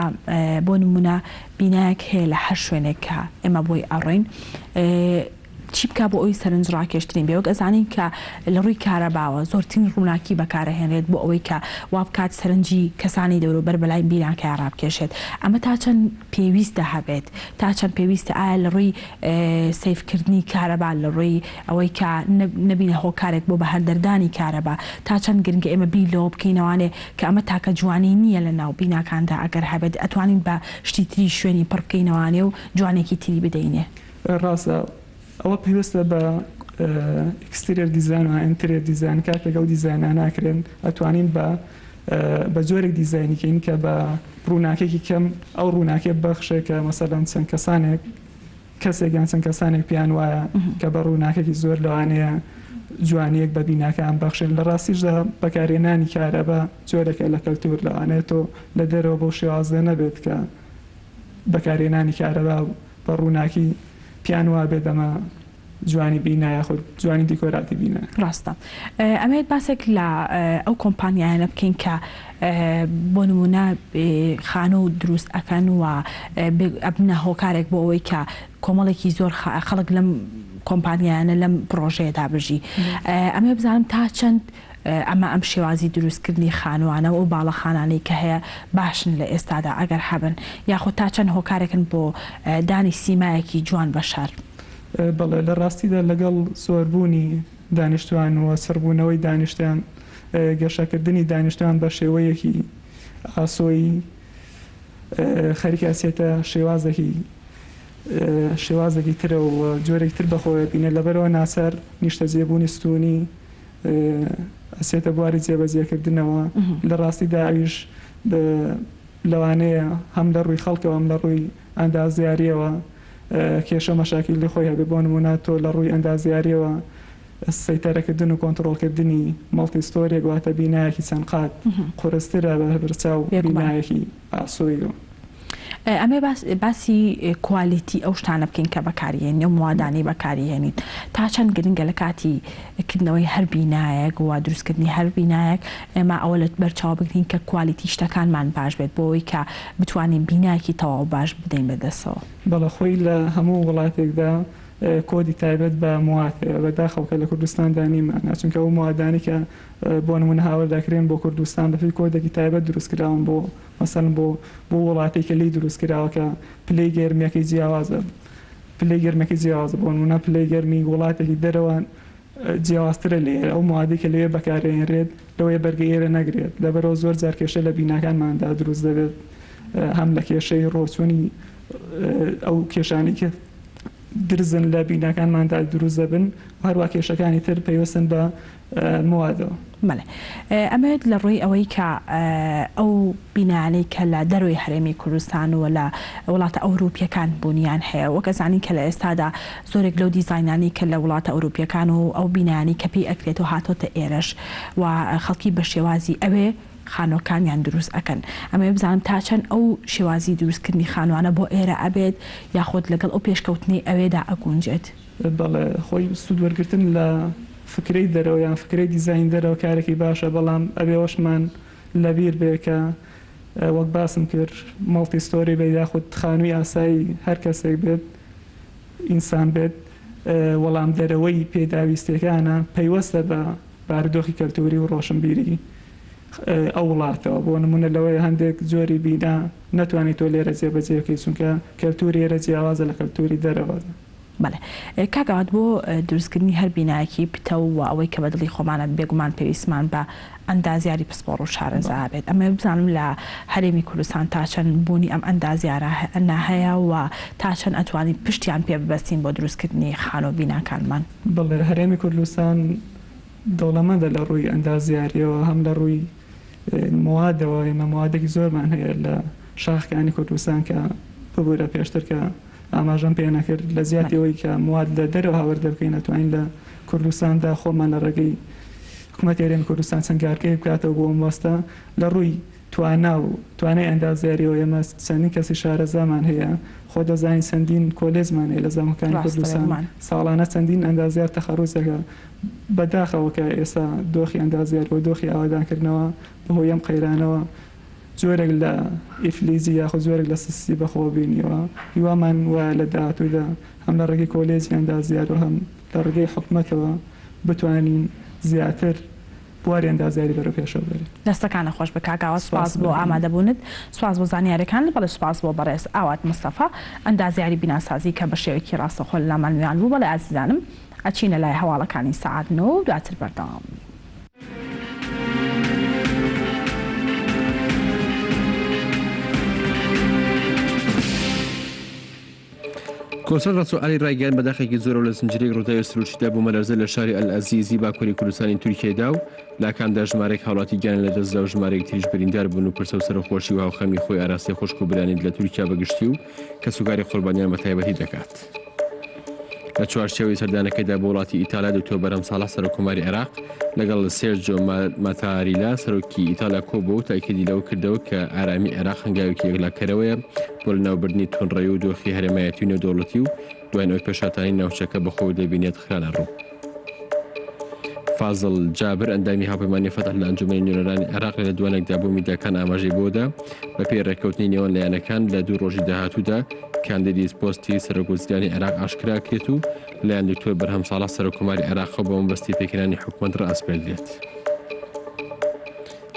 بۆ نمونە بینایەک هەیە لە هەر شوێنێک کە ئێمە بۆی ئەڕۆین چی بکا بۆ ئەوی سەرنج ڕاکێشترین بێ وەک ئەزانین کە لە ڕووی کارەباوە زۆرترین ڕووناکی بەکارەهێنرێت بۆ ئەوەی کە وا بکات سەرنجی کەسانی دەوروبەر بەلای بیناکەیا ڕابکێشێت ئەمە تا چەند پێویستە هەبێت تا چەند پێویستە ئایا لە ڕووی سەیفکردنی کارەبا لە ڕووی ئەوەی کە نەبینە هۆکارێک بۆ بەهەدەردانی کارەبا تا چەند گرنگە ئێمە بیر لەوە بکەینەوانێ کە ئەمە تاکە جوانی نییە لە ناو بیناکاندا ئەگەر هەبێت ئەتوانین بە شتی تری شوێنی پڕ بکەینەوانێ و جوانێکی تری بدەینێ. ڕاستە ئەوە پەیوەستە بە exterior design و interior design کاتێک ئەو دیزاینانە ئەکرێن ئەتوانین بە بە جۆرێک دیزاینی کەین کە بە ڕووناکێکی کەم ئەو ڕووناکیە ببەخشێ کە مەسەلەن چەند کەسانێک کەسێک یان چەند کەسانێک پێیان وایە کە بە ڕووناکێکی زۆر لەوانەیە جوانیەک بە بیناکەیان بەخشێن لە ڕاستیشدا بەکارهێنانی کارەبا جۆرێکە لە کەلتور لەوانەیە تۆ لە دەرەوە بەو شێوازە نەبێت کە. بەکارهێنانی کارەبا و بە ڕووناکی پێیان وابێت ئەمە جوانی بینا یاخود جوانی دیکۆراتی بینا. ڕاستە. ئەمەوێت باسێک لە ئەو کۆمپانیایانە بکەین کە بۆ نموونە خانوو دروست ئەکەن و ئەبنە هۆکارێک بۆ ئەوەی کە کۆمەڵێکی زۆر خەڵک لەم کۆمپانیایانە لەم پڕۆژەیەدا بژی. ئەمەوێت بزانم تا چەند ئەمە ئەم شێوازی دروستکردنی خانووانە و ئەو باڵەخانانەی کە هەیە باشن لە ئێستادا ئەگەر هەبن یاخود تا چەند هۆکارێکن بۆ دانی سیمایەکی جوان بە شار؟ بەڵێ لە ڕاستیدا لەگەڵ زۆربوونی دانیشتوان و چڕبوونەوەی دانیشتوان، گەشەکردنی دانیشتوان بە شێوەیەکی ئاسۆیی خەریکە ئەچێتە شێوازێکی شێوازێکی ترەوە و جۆرێکی تر بەخۆوە بینێت، لەبەرئەوە ناچار نیشتەجێبوونی ستوونی ئەچێتە بواری جێبەجێکردنەوە، لە ڕاستیدا ئەویش لەوانەیە هەم لە ڕووی خەڵکەوە هەم لە ڕووی ئەندازیارییەوە کێشە و مەشاکیلی خۆی هەبێت، بۆ نموونە تۆ لە ڕووی ئەندازیارییەوە سەیتەرەکردن و کۆنتڕۆڵکردنی multi story ێک واتە بینایەکی چەند قات قورسترە بە بەرچاو بینایەکی ئاسۆییەوە. ئەمەوێ باسی quality ئەو شتانە بکەین کە بەکاریهێنین، ئەو موادانەی بەکاریهێنین تا چەند گرنگە لە کاتی کردنەوەی هەر بینایەک و دروستکردنی هەر بینایەک ئێمە ئەوە لە بەرچاو بگرین کە quality شتەکانمان باش بێت بۆ ئەوەی کە بتوانین بینایەکی تەواو باش بدەین بە دەستەوە. بەڵێ خۆی لە هەموو وڵاتێکدا کۆدی تایبەت بە مواد هەیە، بەداخەوە کە لە کوردستاندا نیمانە، چونکە ئەو موادانەی کە بۆ نموونە هاوردەکرێن بۆ کوردستان بەپێی کۆدێکی تایبەت دروستکراون بۆ مەسەلەن بۆ بۆ وڵاتێک کە لێی دروست کراوە کە پلەی گەرمیەکەی جیاوازە پلەی گەرمەکەی جیاوازە بۆ نمونە پلەی گەرمی وڵاتێکی دەرەوە جیاوازترە لێرە ئەو موادەی کە لەوێ بەکارێنرێت لەوەیە بەرگەی ئێرە نەگرێت لەبەرەوە زۆر جار کێشە لە بیناکانماندا دروست دەبێت هەم لە کێشەی ڕۆچوونی ئەو کێشانەی کە درزن لە بیناکانماندا دروست دەبن و هەروە کێشەکانی تر پەیوەستن بە موادەوە. بەڵێ ئەمەوێت لە ڕووی ئەوەی کە ئەو بینایانەی کە لە دەرەوەی هەرێمی کوردستان و لە وڵاتە ئەوروپیەکان بوونیان هەیە وەک ئەزانین کە لە ئێستادا زۆرێک لەو دیزاینانەی کە لە وڵاتە ئەوروپیەکان و ئەو بینایانەی کە پێی ئەکرێتەوە هاتۆتە ئێرەش و خەڵکی بە شێوازی ئەوێ خانوەکانیان دروست ئەکەن ئەمەوێت بزانم تا چەند ئەو شێوازی دروستکردنی خانوانە بۆ ئێرە ئەبێت یاخود لەگەڵ ئەو پێشکەوتنەی ئەوێدا ئەگونجێت؟ بەڵێ خۆی سوود وەرگرتن لە فکرەی دەرەوە یان فکرەی دیزاین دەرەوە کارێکی باشە بەڵام ئەبێ ئەوەشمان لەبیر بێ کە وەک باسم کرد multi story بێت یاخود خانووی ئاسایی هەر کەسێک بێت ئینسان بێت وەڵامدەرەوەی پێداویستیەکانە پەیوەستە بە بارودۆخی کەلتوری و ڕۆشنبیری ئەو وڵاتەوە بۆ نمونە لەوەیە هەندێک جۆری بینا نەتوانیت تۆ لێرە جێبەجێ بکەیت چونکە کەلتوری ئێرە جیاوازە لە کەلتوری دەرەوە. بەڵێ کاک ئاوات بۆ دروستکردنی هەر بینایەکی پتەو و ئەوەی کە بە دڵی خۆمانە بێگومان پێویستمان بە ئەندازیاری پسپۆڕ و شارەزا بێت ئەمەوێت بزانم لە هەرێمی کوردستان تا چەند بوونی ئەم ئەندازیارانە هەیە و تا چەند ئەتوانین پشتیان پێ ببەستین بۆ دروستکردنی خانوو و بیناکانمان؟ بەڵێ هەرێمی کوردستان دەوڵەمەندە لە ڕووی ئەندازیاریەوە هەم لە ڕووی موادەوە ئێمە موادێکی زۆرمان هەیە لە شاخەکانی کوردستان کە ببورە پێشتر کە ئاماژەم پێ نەکرد، لە جیاتی ئەوەی کە مواد لە دەرەوە هاوردە بکەین ئەتوانین لە کوردستاندا خۆمان لە ڕێگەی حکومەتی هەرێمی کوردستان چەند کارگەیەک بکاتەوە بۆ ئەم وەستە لە ڕووی توانا و توانای ئەندازیاریەوە ئێمە چەندین کەسی شارەزامان هەیە خۆ دەزانین چەندین کۆلێجمان هەیە لە زانکۆکانی کوردستان ساڵانە چەندین ئەندازیار تەخەروج دەکا بەداخەوە کە ئێستا دۆخی ئەندازیاری و دۆخی ئاوەدانکردنەوە بەهۆی ئەم قەیرانەوە جۆرێک لە ئیفلیجی یاخود جۆرێک لە سستی بەخۆوە بینیوە، هیوامان وایە لە داهاتوودا هەم لە ڕێگەی کۆلێجی ئەندازیار و هەم لە ڕێگەی حکومەتەوە بتوانین زیاتر بواری ئەندازیاری بەرەو پێشەوە بەرین. دەستەکانت خۆش بێت کاک ئاوات سوپاس بۆ ئامادەبوونت سوپاس بۆ زانیاریەکانت بەڵێ سوپاس بۆ بەڕێز ئاوات مستەفا ئەندازیاری بیناسازی کە بە شێوەیەکی ڕاستەوخۆ لەلامان میوان بوو بەڵێ ئازیزانم ئەچینە لای هەواڵەکانی سەعات نۆ و دواتر بەردەوام بین. کۆسرەت ڕەسوڵ عەلی ڕایگەیاند، بەداخێکی زۆرەوە لە زنجیرەیەک ڕووداوی سروشتیدا بوومەلەرزە لە شاری ئەلئەزیزی باکووری کوردستانی تورکیای دا و لە ئاکامدا ژمارەیەک هاوڵاتی گیانیان لەدەستدا و ژمارەیەک تریش بریندار بوون و پرسە و سەرەخۆشی و هاوخەمی خۆی ئاراستەی خوشک و برایانی لە تورکیا بە گشتی و کەسوکاری قوربانیان بە تایبەتی دەکات. لە چوارچێوەی سەردانەکەیدا بۆ وڵاتی ئیتالیا دکتۆر بەرهەم ساڵح سەرۆککۆماری عێراق لەگەڵ سێرجۆ ماتاریلا سەرۆکی ئیتالیا کۆبووە و تاکیدی لەوە کردەوە کە ئارامی عێراق هەنگاوێکی یەکلاکەرەوەیە بۆ لەناوبردنی توندڕەوی و دۆخی هەرێمایەتی و نێودەوڵەتی و دواین ئەوەی پێشهاتانی ناوچەکە بەخۆوە دەبینێت خرانە ڕوو. فازڵ جابر ئەندامی هاوپەیمانی فەتح لە ئەنجومەنی نوێنەرانی عێراق لە لێدوانێکدا بۆ میدیاکان ئاماژەی بەوەدا بەپێی ڕێککەوتنی نێوان لایەنەکان لە دوو ڕۆژی داهاتوودا کاندیدی پۆستی سەرۆکوەزیرانی عێراق ئاشکرا کرێت و لایەن دکتۆر بەرهەم ساڵح سەرۆککۆماری عێراقەوە بە مەبەستی پێکهێنانی حکومەت ڕائەسپێردرێت.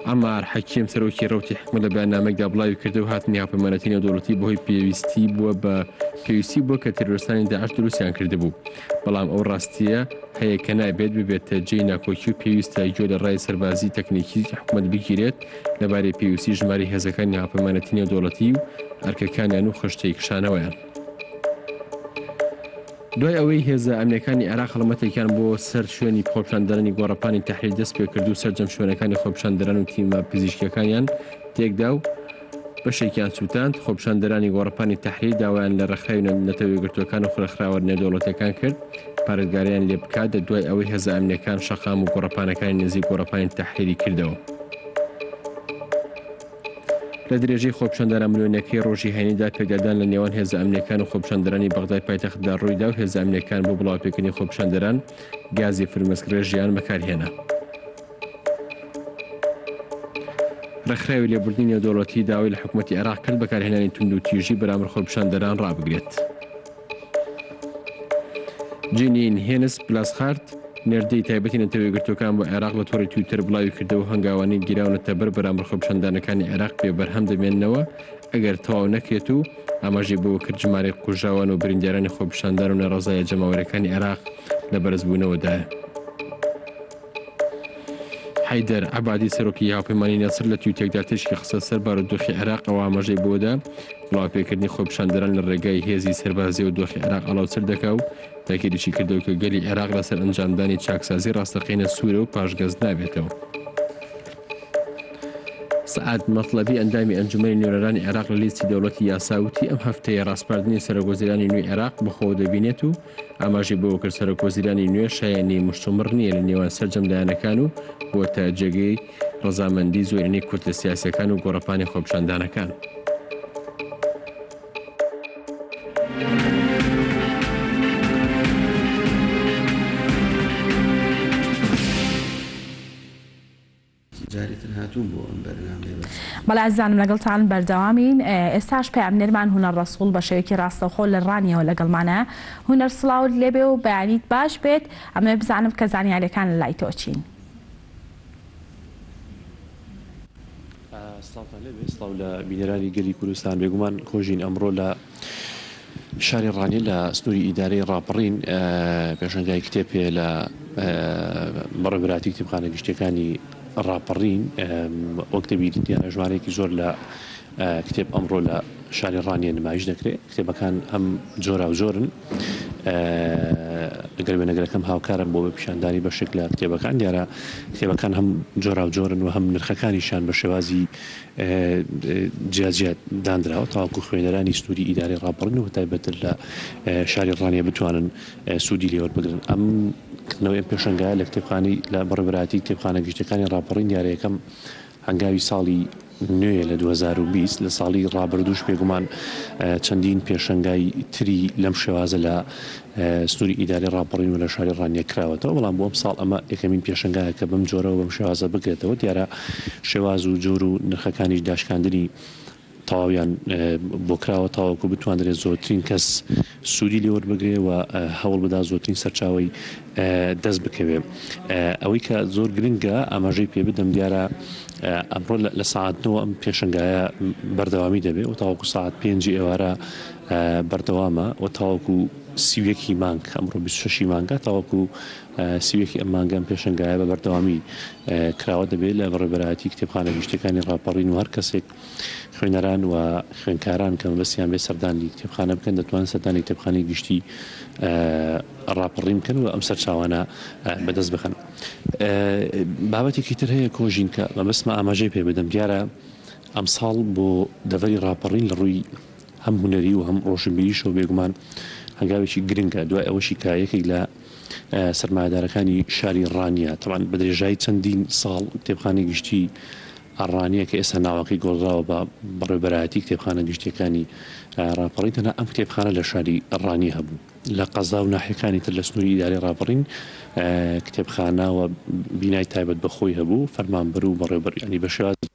عەمار حەکیم سەرۆکی ڕەوتی حیکمە لە بەیاننامەیەکدا بڵاوی کردەوە هاتنی هاوپەیمانێتی نێودەوڵەتی بەهۆی پێویستی بووە بە پێویستی بووە کە تیرۆرستانی داعش دروستیان کردبوو بەڵام ئەو ڕاستییە هەیە کە نابێت ببێتە جێی ناکۆکی و پێویستە گوێ لە ڕای سەربازی تەکنیکی حکومەت بگیرێت لەبارەی پێویستی ژمارەی هێزەکانی هاوپەیمانێتی نێودەوڵەتی و ئەرکەکانیان و خشتەی کشانەوەیان. دوای ئەوەی هێزە ئەمنیەکانی عێراق هەڵمەتێکیان بۆ سەر شوێنی خۆپیشاندەرانی گۆڕەپانی تەحریر دەستپێکرد و سەرجەم شوێنەکانی خۆپیشاندەران و تیمە پزیشکیەکانیان تێکدا و بەشێکیان سووتاند، خۆپیشاندەرانی گۆڕەپانی تەحریر داوایان لە ڕێکخراوی نەتەوە یەکگرتووەکان و ڕێکخراوە نێودەوڵەتیەکان کرد پارێزگاریان لێبکات دوای ئەوەی هێزە ئەمنیەکان شەقام و گۆڕەپانەکانی نزیک گۆڕەپانی تەحریری کردەوە. لە درێژەی خۆپیشاندانە ملیۆنیەکەی ڕۆژی هەینیدا پێکدادان لە نێوان هێزە ئەمنیەکان و خۆپیشاندەرانی بەغدای پایتەختدا ڕوویدا و هێزە ئەمنیەکان بۆ بڵاوەپێکردنی خۆپیشاندەران گازی فرمێسکڕێژیان بەکارهێنا. ڕێکخراوی لێبوردنی نێودەوڵەتی داوای لە حکومەتی عێراق کرد بەکارهێنانی توندوتیژی بەرامبەر خۆپیشاندەران ڕابگرێت. جینین هێنس پلاسخارت، نێردەی تایبەتی نەتەوە یەکگرتووەکان بۆ عێراق لە تۆڕی تویتەر بڵاویکردەوە، هەنگاوانەی گیراونەتە بەر بەرامبەر خۆپیشاندانەکانی عێراق بێ بەرهەم دەمێننەوە ئەگەر تەواو نەکرێت و ئاماژەی بەوە کرد ژمارەی کوژراوان و بریندارانی خۆپیشاندان و ناڕەزاییە جەماوەرییەکانی عێراق لە بەرزبوونەوەدایە. حەیدەر عەبادی سەرۆکی هاوپەیمانی نەسر لە تویتێکدا تیشکی خستە سەر بارودۆخی عێراق ئەو ئاماژەی بەوەدا بڵاوپێکردنی خۆپیشاندەران لە ڕێگای هێزی سەربازیەوە دۆخی عێراق ئاڵاوتر دەکا و تاکیدیشی کردەوە کە گەلی عێراق لەسەر ئەنجامدانی چاکسازی ڕاستەقینە سوورە و پاشگەز نابێتەوە. سەعد مەتڵەبی ئەندامی ئەنجومەنی نوێنەرانی عێراق لە لیستی دەوڵەتی یاسا وتی ئەم هەفتەیە ڕاسپاردنی سەرۆکوەزیرانی نوێی عێراق بەخۆوە دەبینێت و ئاماژەی بەوەکرد، سەرۆکوەزیرانی نوێ شایەنی مشتومڕ نییە لە نێوان سەرجەم لایەنەکان و بووەتە جێگەی ڕەزامەندی زۆرینەی کوتلە سیاسییەکان و گۆڕەپانی خۆپیشاندانەکان. جارێ تر هاتووم بۆ ئەم بەرنامەیە بەس. بەڵێ ئازیزانم لەگەڵتان بەردەوامین ئێستاش پەیامنێرمان هونەر ڕەسوڵ بە شێوەیەکی ڕاستەوخۆ لە ڕانیەوە لەگەڵمانە هونەر سڵاوت لێبێ و بەیانیت باش بێت ئەمەوێ بزانم کە زانیاریەکان لەلای تۆ چین. سڵاوتان لێبێ سڵاو لە بینەرانی گەلی کوردستان بێگومان کۆژین ئەمڕۆ لە شاری ڕانیە لە سنووری ئیدارەی ڕاپەڕین پێشەنگای کتێب هەیە لە بەڕێوەبەرایەتی کتێبخانە گشتیەکانی ڕاپەڕین وەک دەبینین دیارە ژمارەیەکی زۆر لە کتێب ئەمڕۆ لە شاری ڕانیە نمایش دەکرێت کتێبەکان هەم جۆراوجۆرن ئەگەر وێنەگرەکەم هاوکارم بۆ بە پیشاندانی بەشێک لە کتێبەکان دیارە کتێبەکان هەم جۆراوجۆرن و هەم نرخەکانیشیان بە شێوازی جیا جیا دانراوە تاوەکو خوێنەرانی سنووری ئیدارەی ڕاپەڕین و بەتایبەتتر لە شاری ڕانیە بتوانن سوودی لێ وەربگرن. ئەم کردنەوەی ئەم پێشەنگایە لە کتێبخانەی لە بەڕێوەبەرایەتی کتێبخانە گشتیەکانی ڕاپەڕین دیارە یەکەم هەنگاوی ساڵی نوێیە لە 2020 لە ساڵی ڕابردووش بێگومان چەندین پێشەنگای تری لەم شێوازە لە سنووری ئیدارەی ڕاپەڕین و لە شاری ڕانیە کراوەتەوە، بەڵام بۆ ئەمساڵ ئەمە یەکەمین پێشەنگایە کە بەم جۆرە و بەم شێوازە بکرێتەوە، دیارە شێواز و جۆر و نرخەکانیش داشکاندنی تەواویان بۆ کراوە تاوەکو بتواندرێت زۆرترین کەس سوودی لێ وەربگرێ و هەوڵ بدات زۆرترین سەرچاوەی دەست بکەوێ. ئەوەی کە زۆر گرنگە ئاماژەی پێ بدەم دیارە ئەمڕۆ لە سەعات نۆوە ئەم پێشەنگایە بەردەوامی دەبێ و تاوەکو سەعات پێنجی ئێوارە بەردەوامە و تاوەکو 31 ی مانگ ئەمڕۆ 26 ی مانگە تاوەکو 31 ی ئەم مانگە ئەم پێشەنگایە بە بەردەوامی کراوە دەبێت لە بەڕێوەبەرایەتی کتێبخانە گشتیەکانی ڕاپەڕین و هەر کەسێک خوێنەران و خوێندکاران کە مەبەستیان بێت سەردانی کتێبخانە بکەن دەتوانن سەردانی کتێبخانەی گشتی ڕاپەڕین بکەن و ئەم سەرچاوانە بەدەست بخەن. بابەتێکی تر هەیە کۆژین کە مەبەستمە ئاماژەی پێ بدەم دیارە ئەمساڵ بۆ دەڤەری ڕاپەڕین لە ڕووی هەم هونەری و هەم ڕۆشنبیریشەوە بێگومان. هەنگاوێکی گرنگە دوای ئەوەشی کە یەکێک لە سەرمایەدارەکانی شاری ڕانیە تەبعەن بە درێژایی چەندین ساڵ کتێبخانەی گشتی ڕانیە کە ئێستا ناوەکەی گۆڕدراوە بە بەڕێوبەرایەتی کتێبخانە گشتیەکانی ڕاپەڕین تەنها ئەم کتێبخانە لە شاری ڕانیە هەبوو لە قەزا و ناحیەکانی تر لە سنووری ئیدارەی ڕاپەڕین کتێبخانە و بینای تایبەت بە خۆی هەبوو فەرمانبەر و بەڕێوبەر یانی بە شێوازی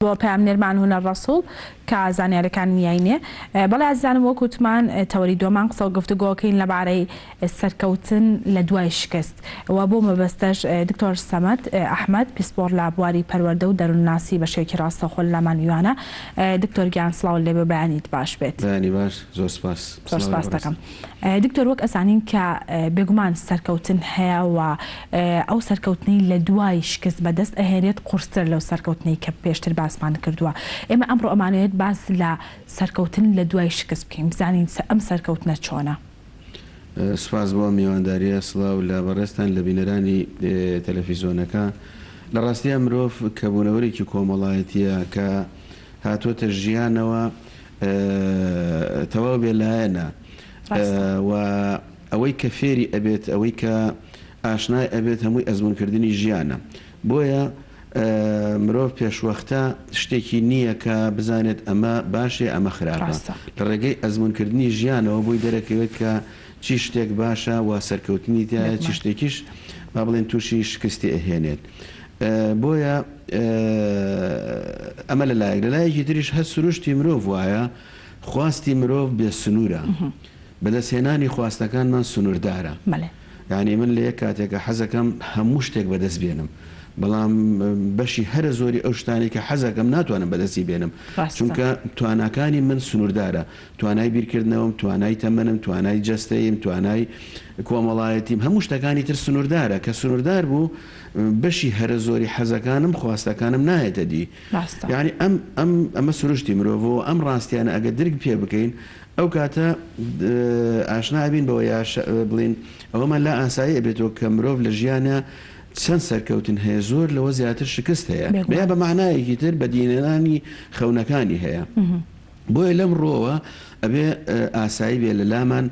بۆ پەیامنێرمان هونەر ڕەسوڵ کە زانیارەکان یاینێ. بەڵێ ئازیزانم وەک وتمان تەوەری دووەمان قسە و گفتوگۆکەین لەبارەی سەرکەوتن لە دوای شکست و بۆ مەبەستەش دکتۆر سەمەد ئەحمەد پسپۆڕ لە بواری پەروەردە و دەروونناسی بە شێوەیەکی ڕاستەوخۆ لەلامان میوانە. دکتۆر گیان سڵاوت لێبێ و بەیانیت باش بێت. بەیانی باش زۆر سپاس. زۆر سپاست دەکەم. دکتۆر وەک ئەزانین کە بێگومان سەرکەوتن هەیە و ئەو سەرکەوتنەی لە دوای شکست بەدەست ئەهێنێت قورسترە لەو سەرکەوتنەی کە پێشتر باسمان کردووە. ئێمە ئەمڕۆ ئەمانەوێت باس لە سەرکەوتن لە دوای شکست بکەین بزانین ئەم سەرکەوتنە چۆنە؟ سوپاس بۆ ئەم میوانداریە، سڵاو لە بەڕێزتان لە بینەرانی تەلەفیزۆنەکە. لە ڕاستیا مرۆڤ کە بوونەوەرێکی کۆمەڵایەتیە کە هاتۆتە ژیانەوە تەواو بێ لایەنە و ئەوەی کە فێری ئەبێت ئەوەی کە ئاشنای ئەبێت هەمووی ئەزموونکردنی ژیانە بۆیە مرۆڤ پێشوەختە شتێکی نییە کە بزانێت ئەمە باشە ئەمە خراپە لە ڕێگەی ئەزموونکردنی ژیانەوە بۆی دەرەکەوێت کە چی شتێک باشە و سەرکەوتنی تایە چی شتێکیش با بڵێن تووشی شکستی ئەهێنێت بۆیە ئەمە لە لایەک، لە لایەکی تریش هەر سروشتی مرۆڤ وایە، خواستی مرۆڤ بێ سنوورە، بەدەستهێنانی خواستەکانمان سنووردارە. یانی من لە یەک کاتێکا حەزەکەم هەموو شتێک بەدەست بێنم، بەڵام بەشی هەرە زۆری ئەو شتانەی کە حەزەکەم ناتوانم بەدەستی بێنم، چونکە تواناکانی من سنووردارە. توانای بیرکردنەوەم، توانای تەمەنم، توانای جەستەییم، توانای کۆمەڵایەتیم، هەموو شتەکانی تر سنووردارە، کە سنووردار بوو بەشی هەرە زۆری حەزەکانم، خواستەکانم نایەتە دی. یانی ئەم ئەم ئەمە سروشتی مرۆڤە و ئەم ڕاستیانە ئەگەر درک پێ بکەین ئەو کاتە ئاشنا ئەبین بەوە یا بڵێین ئەوەمان لا ئاسایی ئەبێتەوە کە مرۆڤ لە ژیانا چەند سەرکەوتن هەیە زۆر لەوە زیاتر شکست هەیە یا بە مەعنایەکی تر بەدیهێنانی خەونەکانی هەیە. بۆیە لەم ڕووەوە ئەبێ ئاسایی بێ لە لامان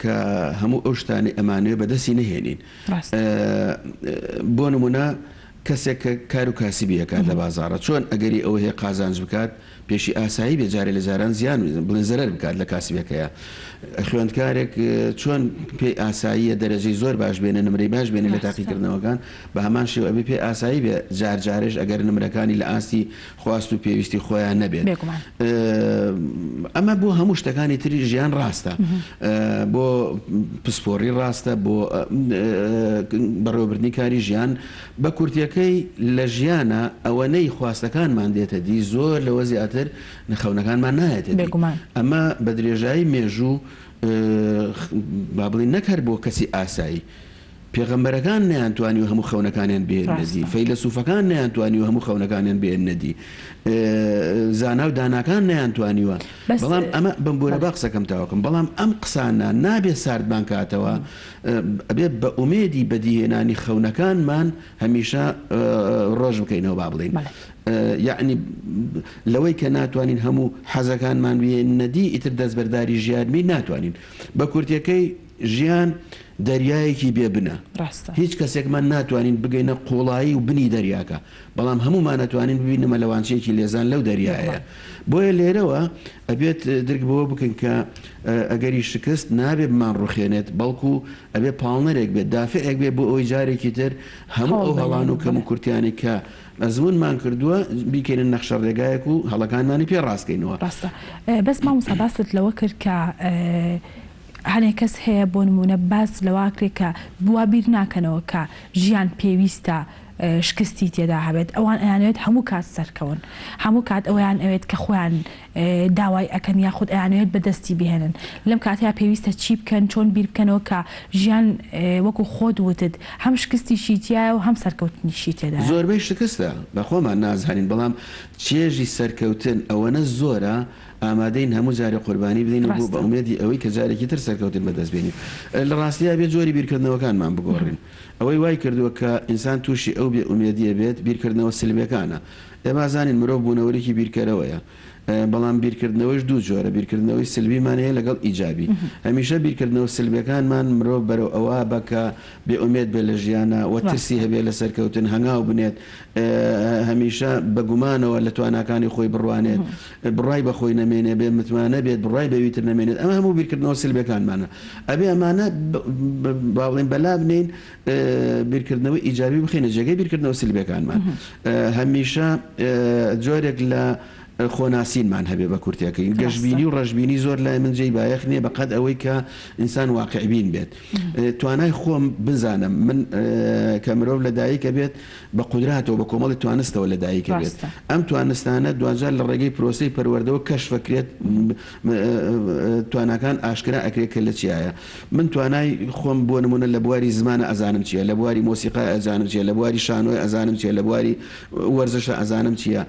کە هەموو ئەو شتانەی ئەمانەوێ بەدەستی نەهێنین. بۆ نموونە کەسێک کە کار و کاسبی ئەکات لە بازاڕە چۆن ئەگەری ئەوە هەیە قازانج بکات پێشی ئاسایی بێ جارێ لە جاران زیان بڵێن زەرەر بکات لە کاسبەکەیا. خوێندکارێک چۆن پێی ئاساییە دەرەجەی زۆر باش بێنێ نمرەی باش بێنێ لە تاقیکردنەوەکان بە هەمان شێوە ئەبێ پێی ئاسایی بێ جار جارێش ئەگەر نمرەکانی لە ئاستی خواست و پێویستی خۆیان نەبێت. بێگومان. ئەمە بۆ هەموو شتەکانی تری ژیان ڕاستە، بۆ پسپۆڕی ڕاستە، بۆ بەڕێوەبردنی کاری ژیان. بە کورتیەکەی لە ژیانا ئەوەنەی خواستەکانمان دێتە دی زۆر لەوە زیاتر خەونەکانمان نایەتە دی. بێگومان. ئەمە بە درێژایی مێژوو با بڵێین نەک هەر بۆ کەسی ئاسایی، پێغەمبەرەکان نەیانتوانیوە هەموو خەونەکانیان بهێننە دی، ڕاستە. فەیلەسوفەکان نەیانتوانیوە هەموو خەونەکانیان بهێننە دی، زانا و داناکان نەیانتوانیوە. بەس بەڵام ئەمە، بمبورە بەڵێ. با قسەکەم تەواو کەم، بەڵام ئەم قسانە نابێ ساردمان کاتەوە، ئەبێ بە ئومێدی بەدیهێنانی خەونەکانمان هەمیشە ڕۆژ بکەینەوە با بڵێین. بەڵێ. یەعنی لەوەی کە ناتوانین هەموو حەزەکانمان بهێنینە دی، ئیتر دەستبەرداری ژیان بین ناتوانین. بە کورتیەکەی ژیان دەریایەکی بێ بنە. ڕاستە. هیچ کەسێکمان ناتوانین بگەینە قوڵایی و بنی دەریاکە، بەڵام هەموومان ئەتوانین ببینە مەلەوانچییەکی لێزان لەو دەریایەیە. بێگومان. بۆیە لێرەوە ئەبێت درک بەوە بکەین کە ئەگەری شکست نابێ بمانڕوخێنێت، بەڵکو ئەبێ پاڵنەرێک بێت، دافعێک بێت بۆ ئەوەی جارێکی تر هەموو هەوڵ ئەو بەین، هەڵان و بەڵێ. کەموکورتیانەی کە ئەزموونمان کردووە بیکەینە نەخشەڕێگایەک و هەڵەکانمانی پێ ڕاستکەینەوە. ڕاستە. بەس مامۆستا باست لەوە کرد کە هەنێ کەس هەیە بۆ نموونە باس لەوە ئەکرێ کە وا بیر ناکەنەوە کە ژیان پێویستە شکستی تێدا هەبێت ئەوان ئەیانەوێت هەموو کات سەرکەون هەموو کات ئەوەیان ئەوێت کە خۆیان داوای ئەکەن یاخود ئەیانەوێت بەدەستی بهێنن لەم کاتەیا پێویستە چی بکەن چۆن بیر بکەنەوە کە ژیان وەکو خۆت وتت هەم شکستیشی تیایە و هەم سەرکەوتنیشی تێدایە. زۆربەی شکستە بە خۆمان نازانین بەڵام چێژی سەرکەوتن ئەوەنە زۆرە. ئامادەین هەموو جارێ قوربانی بدەین و بۆ بە ئومێدی ئەوەی کە جارێکی تر سەرکەوتن بەدەست بێنین. لە ڕاستیا بێ جۆری بیرکردنەوەکانمان بگۆڕین. ئەوەی وای کردووە کە ئینسان تووشی ئەو بێ ئومێدییە بێت، بیرکردنەوە سلبیەکانە. ئێمە ئەزانین مرۆڤ بوونەوەرێکی بیرکەرەوەیە. بەڵام بیرکردنەوەیش دوو جۆرە، بیرکردنەوەی سلبیمان هەیە لەگەڵ ئیجابی. هەمیشە بیرکردنەوە سلبیەکانمان مرۆڤ بەرەو ئەوە بە کە بێ ئومێد بێت لە ژیانا و ترسی هەبێت لە سەرکەوتن، هەنگاو بنێت، هەمیشە بە گومانەوە لە تواناکانی خۆی بڕوانێت، بڕوای بە خۆی نەمێنێ، بێ متمانە بێت، بڕوای بەوی تر نەمێنێت، ئەمە هەموو بیرکردنەوە سلبیەکانمانە. ئەبێ ئەمانە با بڵێین بەلا بنێین، بیرکردنەوەی ئیجابی بخەینە جێگەی بیرکردنەوە سلبیەکانمان. هەمیشە جۆرێک لە خۆناسینمان هەبێ بە کورتەکەی. گەشبینی و ڕەشبینی زۆر لای من جێی بایەخ نییە بە قەد ئەوەی کە ئینسان واقعبین بێت. توانای خۆم بزانم. من کە مرۆڤ لە دایک ئەبێت بە قودراتەوە بە کۆمەڵی توانستەوە لە دایک ئەبێت. ئەم توانستانە دواجار لە ڕێگەی پرۆسەی پەروەردەوە کەشف ئەکرێت، تواناکان ئاشکرا ئەکرێت کە لە چیایە. من توانای خۆم بۆ نموونە لە بواری زمانە ئەزانم چییە، لە بواری مۆسیقای ئەزانم چییە، لە بواری شانۆی ئەزانم چییە، لە بواری وەرزشە ئەزانم چییە،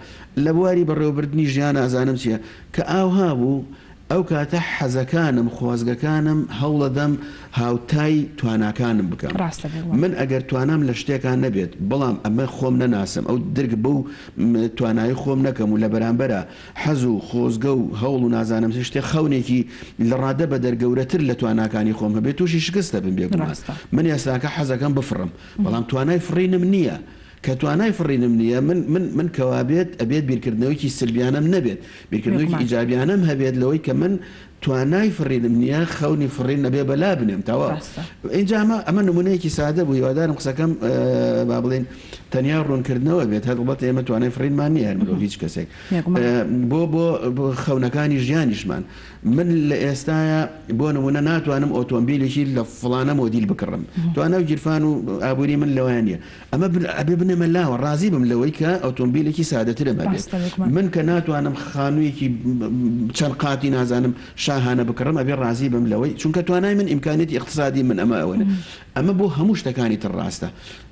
لە بواری بەڕێوەبردنی ژیانە ئەزانم چییە. کە ئاوها بوو ئەو کاتە حەزەکانم، خۆزگەکانم هەوڵەدەم هاوتای تواناکانم بکەم. ڕاستە بێگومان. من ئەگەر توانام لە شتێکا نەبێت، بەڵام ئەمە خۆم نەناسم، ئەو درک بەو توانایەی خۆم نەکەم و لە بەرامبەرا حەز و خۆزگە و هەوڵ و نازانم چ شتێک خەونێکی لە ڕادە بەدەر گەورەتر لە تواناکانی خۆم هەبێت تووشی شکست دەبم بێگومان. ڕاستە. من ئێستاکە حەزەکەم بفڕم، بەڵام توانای فڕینم نییە. کە توانای فڕینم نییە، من من من کەوابێت ئەبێت بیرکردنەوەیەکی سلبیانەم نەبێت، بیرکردنەوەیەکی بێگومان. ئیجابیانەم هەبێت لەوەی کە من توانای فڕینم نییە، خەونی فڕین ئەبێ بەلا بنێم، تەواو. ڕاستە. ئینجا ئەمە ئەمە نموونەیەکی سادە بوو، هیوادارم قسەکەم با بڵێین تەنیا ڕوونکردنەوە بێت، هەڵبەتە ئێمە توانای فڕینمان نییە هەر مرۆڤ هیچ کەسێک. بێگومان. بۆ بۆ بۆ خەونەکانی ژیانیشمان، من لە ئێستایا بۆ نموونە ناتوانم ئۆتۆمبیلێکی لە فڵانە مۆدیل بکڕم، توانا و گیرفان و ئابووری من لەوەیا نییە، ئەمە ئەبێ بنێمە لاوە ڕازی بم لەوەی کە ئۆتۆمبیلێکی سادەترم هەبێت. ڕاستە بێگومان. من کە ناتوانم خانوویەکی چەند قاتی نازانم شاهانە بکڕم ئەبێ ڕازی بم لەوەی چونکە توانای من ئیمکانیەتی ئیقتسادی من ئەمە ئەوەنە. ئەمە بۆ هەموو شتەکانی تر ڕاستە.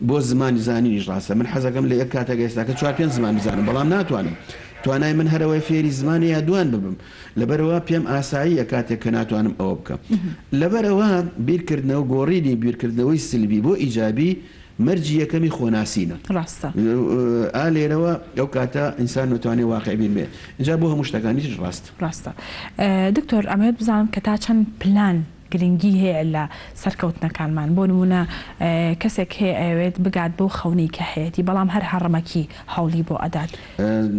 بۆ زمانی زانینیش ڕاستە. من حەزەکەم لە یەک کاتێک ئێستاکە چوار پێنج زمان بزانم بەڵام ناتوانم. توانای من هەر ئەوەیە فێری زمانێ یا دوان ببم. لەبەرئەوە پێم ئاساییە کاتێک کە ناتوانم ئەوە بکەم. لەبەرئەوە بیرکردنەوە گۆڕینی بیرکردنەوەی سلبی بۆ ئیجابی مەرجی یەکەمی خۆناسینە. ڕاستە. ئا لێرەوە ئەو کاتە ئینسان دەتوانێت واقیعبین بێت. ئینجا بۆ هەموو شتەکانی تریش ڕاستە. ڕاستە. دکتۆر ئەمەوێت بزانم کە تا چەند پلان گرنگی هەیە لە سەرکەوتنەکانمان بۆ نمونە کەسێک هەیە ئەیەوێت بگات بەو خەونەی کە هەیەتی بەڵام هەر هەڕەمەکی هەوڵی بۆ ئەدات.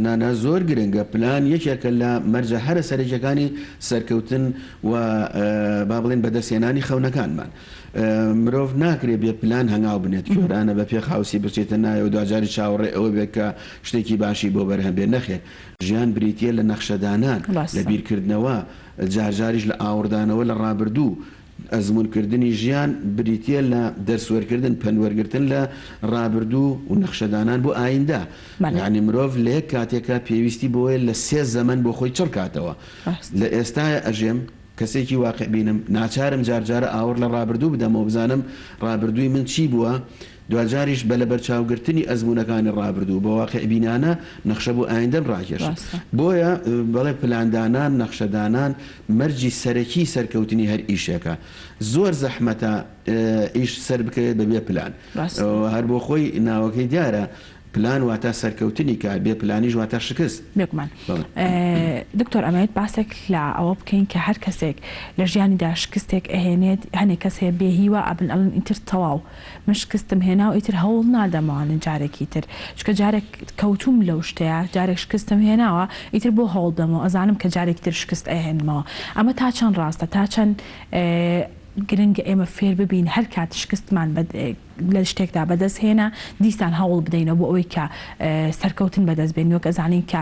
نانا زۆر گرنگە پلان یەکێکە لە مەرجە هەرە سەرەکیەکانی سەرکەوتن و با بڵێین بەدەستهێنانی خەونەکانمان. مرۆڤ ناکرێ بێ پلان هەنگاو بنێت، کوێرانە بە پێ خاوسی بچێتە ناوێ و دواجاریش چاوەڕێ ئەوە بێت کە شتێکی باشی بۆ بەرهەم بێت، نەخێر ژیان بریتیە لە نەخشەدانان، لە بیرکردنەوە، جارجاریش لە ئاوڕدانەوە لە ڕابردوو، ئەزموونکردنی ژیان بریتیە لە دەرس وەرگردن، پەند وەرگرتن لە ڕابردوو و نەخشەدانان بۆ ئایندە. یانی مرۆڤ لە یەک کاتێکا پێویستی بەوەیە لە سێ زەمەن بۆ خۆی چڕ کاتەوە. لە ئێستایا ئەژێم، کەسێکی واقیعبینم، ناچارم جارجارە ئاوڕ لە ڕابردوو بدەمەوە بزانم ڕابردووی من چی بووە، دواجاریش بە لەبەرچاوگرتنی ئەزموونەکانی ڕابردوو، بە واقیعبینانە نەخشە بۆ ئایندەم ڕاکێشم. بۆیە بەڵێ پلاندانان، نەخشەدانان مەرجی سەرەکیی سەرکەوتنی هەر ئیشێکە. زۆر زەحمەتە ئیش سەربکەوێت بەبێ پلان. هەر بۆ خۆی ناوەکەی دیارە پلان واتا سەرکەوتنی کار، بێ پلانیش واتا شکست. بێگومان. دکتۆر ئەمەوێت باسێک لە ئەوە بکەین کە هەر کەسێک لە ژیانیدا شکستێک ئەهێنێت، هەنێک کەس هەیە بێ هیوا ئەبن ئەڵێن ئیتر تەواو من شکستم هێنا و ئیتر هەوڵ نادەمەوە جارێکی تر چونکە جارێک کەوتوم لەو شتەیا جارێک شکستم هێناوە ئیتر بۆ هەوڵ بدەمەوە ئەزانم کە جارێکی تر شکست ئەهێنمەوە ئەمە تا چەند ڕاستە تا چەند گرنگە ئێمە فێر ببین هەر کات شکستمان لە شتێکدا بەدەست هێنا دیسان هەوڵ بدەینەوە بۆ ئەوەی کە سەرکەوتن بەدەست بێنین وەک ئەزانین کە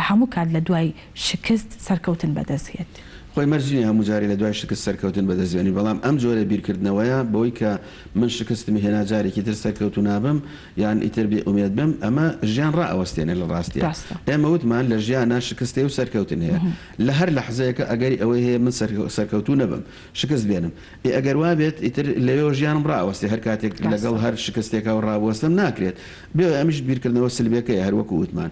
هەموو کات لە دوای شکست سەرکەوتن بەدەست هێت. خۆی مەرج نییە هەموو جارێ لە دوای شکست سەرکەوتن بەدەست بێنی، بەڵام ئەم جۆرە بیرکردنەوەیە بەوەی کە من شکستم هێنا جارێکی تر سەرکەوتوو نابم یان ئیتر بێ ئومێد بم، ئەمە ژیان ڕائەوەستێنێ لە ڕاستیا. ئێمە وتمان لە ژیانا شکست هەیە و سەرکەوتن هەیە. لە هەر لەحزەیەکە ئەگەری ئەوەی هەیە من سەرکەوتوو نەبم، شکست بێنم. ئێ ئەگەر وابێت ئیتر لەوێوە ژیانم ڕائەوەستێ هەر کاتێک لەگەڵ هەر شکستێکا و ڕابوەستم ناکرێت. بێ ئەمیش بیرکردنەوە سلبیەکەیە هەر وەکو وتمان.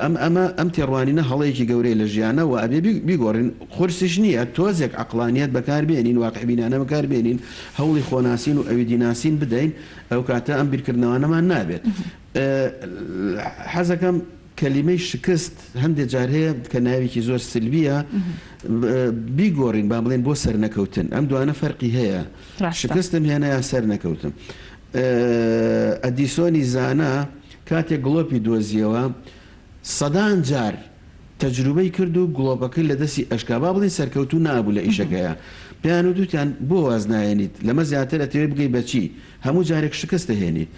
ئەم ئەمە ئەم تێڕوانینە هەڵەیەکی گەورەیە لە ژیانە و ئەبێ بیگۆڕین، قورسیش نییە تۆزێک عەقڵانیەت بەکار بێنین، واقعبینانە بەکار بێنین، هەوڵی خۆناسین و ئەویدیناسین بدەین، ئەوکاتە ئەم بیرکردنەوانەمان نابێت. حەزەکەم کەلیمەی شکست هەندێ جار هەیە کە ناوێکی زۆر سلبیە بیگۆڕین با بڵێن بۆ سەرنەکەوتن، ئەم دوانە فەرقی هەیە، شکستم هێنا یا سەرنەکەوتم. ئەدیسۆنی زانا کاتێک گڵۆپی دۆزیەوە سەدان جار تەجروبەی کرد و گڵۆپەکەی لە دەستی ئەشکا با بڵێین سەرکەوتوو نابوو لە ئیشەکەیا پێیان وت وتیان بۆ واز نایەنیت لەمە زیاتر ئەتەوێ بگەی بە چی هەموو جارێک شکست ئەهێنیت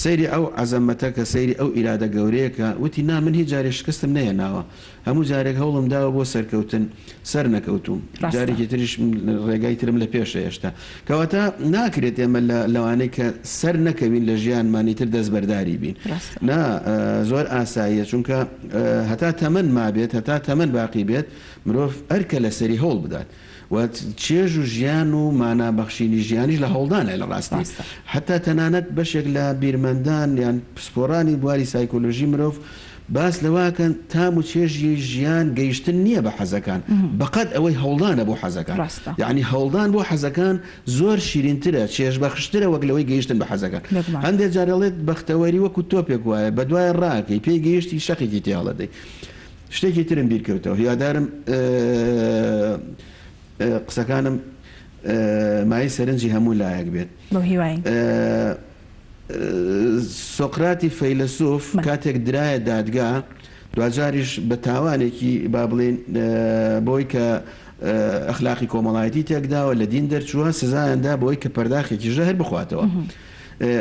سەیری ئەو عەزەمەتە کە سەیری ئەو ئیرادە گەورەیە کە وتی نا من هیچ جارێ شکستم نەهێناوە هەموو جارێک هەوڵم داوە بۆ سەرکەوتن، سەرنەکەوتووم. جارێکی تریش ڕێگای ترم لە پێشە هێشتا. کەواتە ناکرێت ئێمە لە لەوانەی کە سەر نەکەوین لە ژیانمان ئیتر دەستبەرداری بین. نا، زۆر ئاساییە، چونکە هەتا تەمەن مابێت، هەتا تەمەن باقی بێت، مرۆڤ ئەرکە لەسەری هەوڵ بدات. و چێژ و ژیان و مانا بەخشینی ژیانیش لە هەوڵدانە لە ڕاستی. حەتا تەنانەت بەشێک لە بیرمەندان یان پسپۆڕانی بواری سایکۆلۆژی مرۆڤ باس لەوە ئەکەن تام و چێژی ژیان گەیشتن نییە بە حەزەکان بەقەد ئەوەی هەوڵدانە بۆ حەزەکان. یەعنی هەوڵدان بۆ حەزەکان زۆر شیرینترە، چێژبەخشترە وەک لەوەی گەیشتن بە حەزەکان. هەندێک جار ئەڵێت بەختەوەری وەکو تۆپێک وایە بەدوای ڕاکەی پێی گەیشتی شەقێکی تێ هەڵەدەی. شتێکی ترم بیر کەوتەوە هیوادارم قسەکانم مایەی سەرنجی هەموو لایەک بێت. بەو هیواین. سۆقراتی فەیلەسوف کاتێک درایە دادگا دواجاریش بە تاوانێکی با بڵێین بەوەی کە ئەخلاقی کۆمەڵایەتی تێکداوە لە دین دەرچووە سزایان دا بەوەی کە پەرداخێکی ژەهر بخواتەوە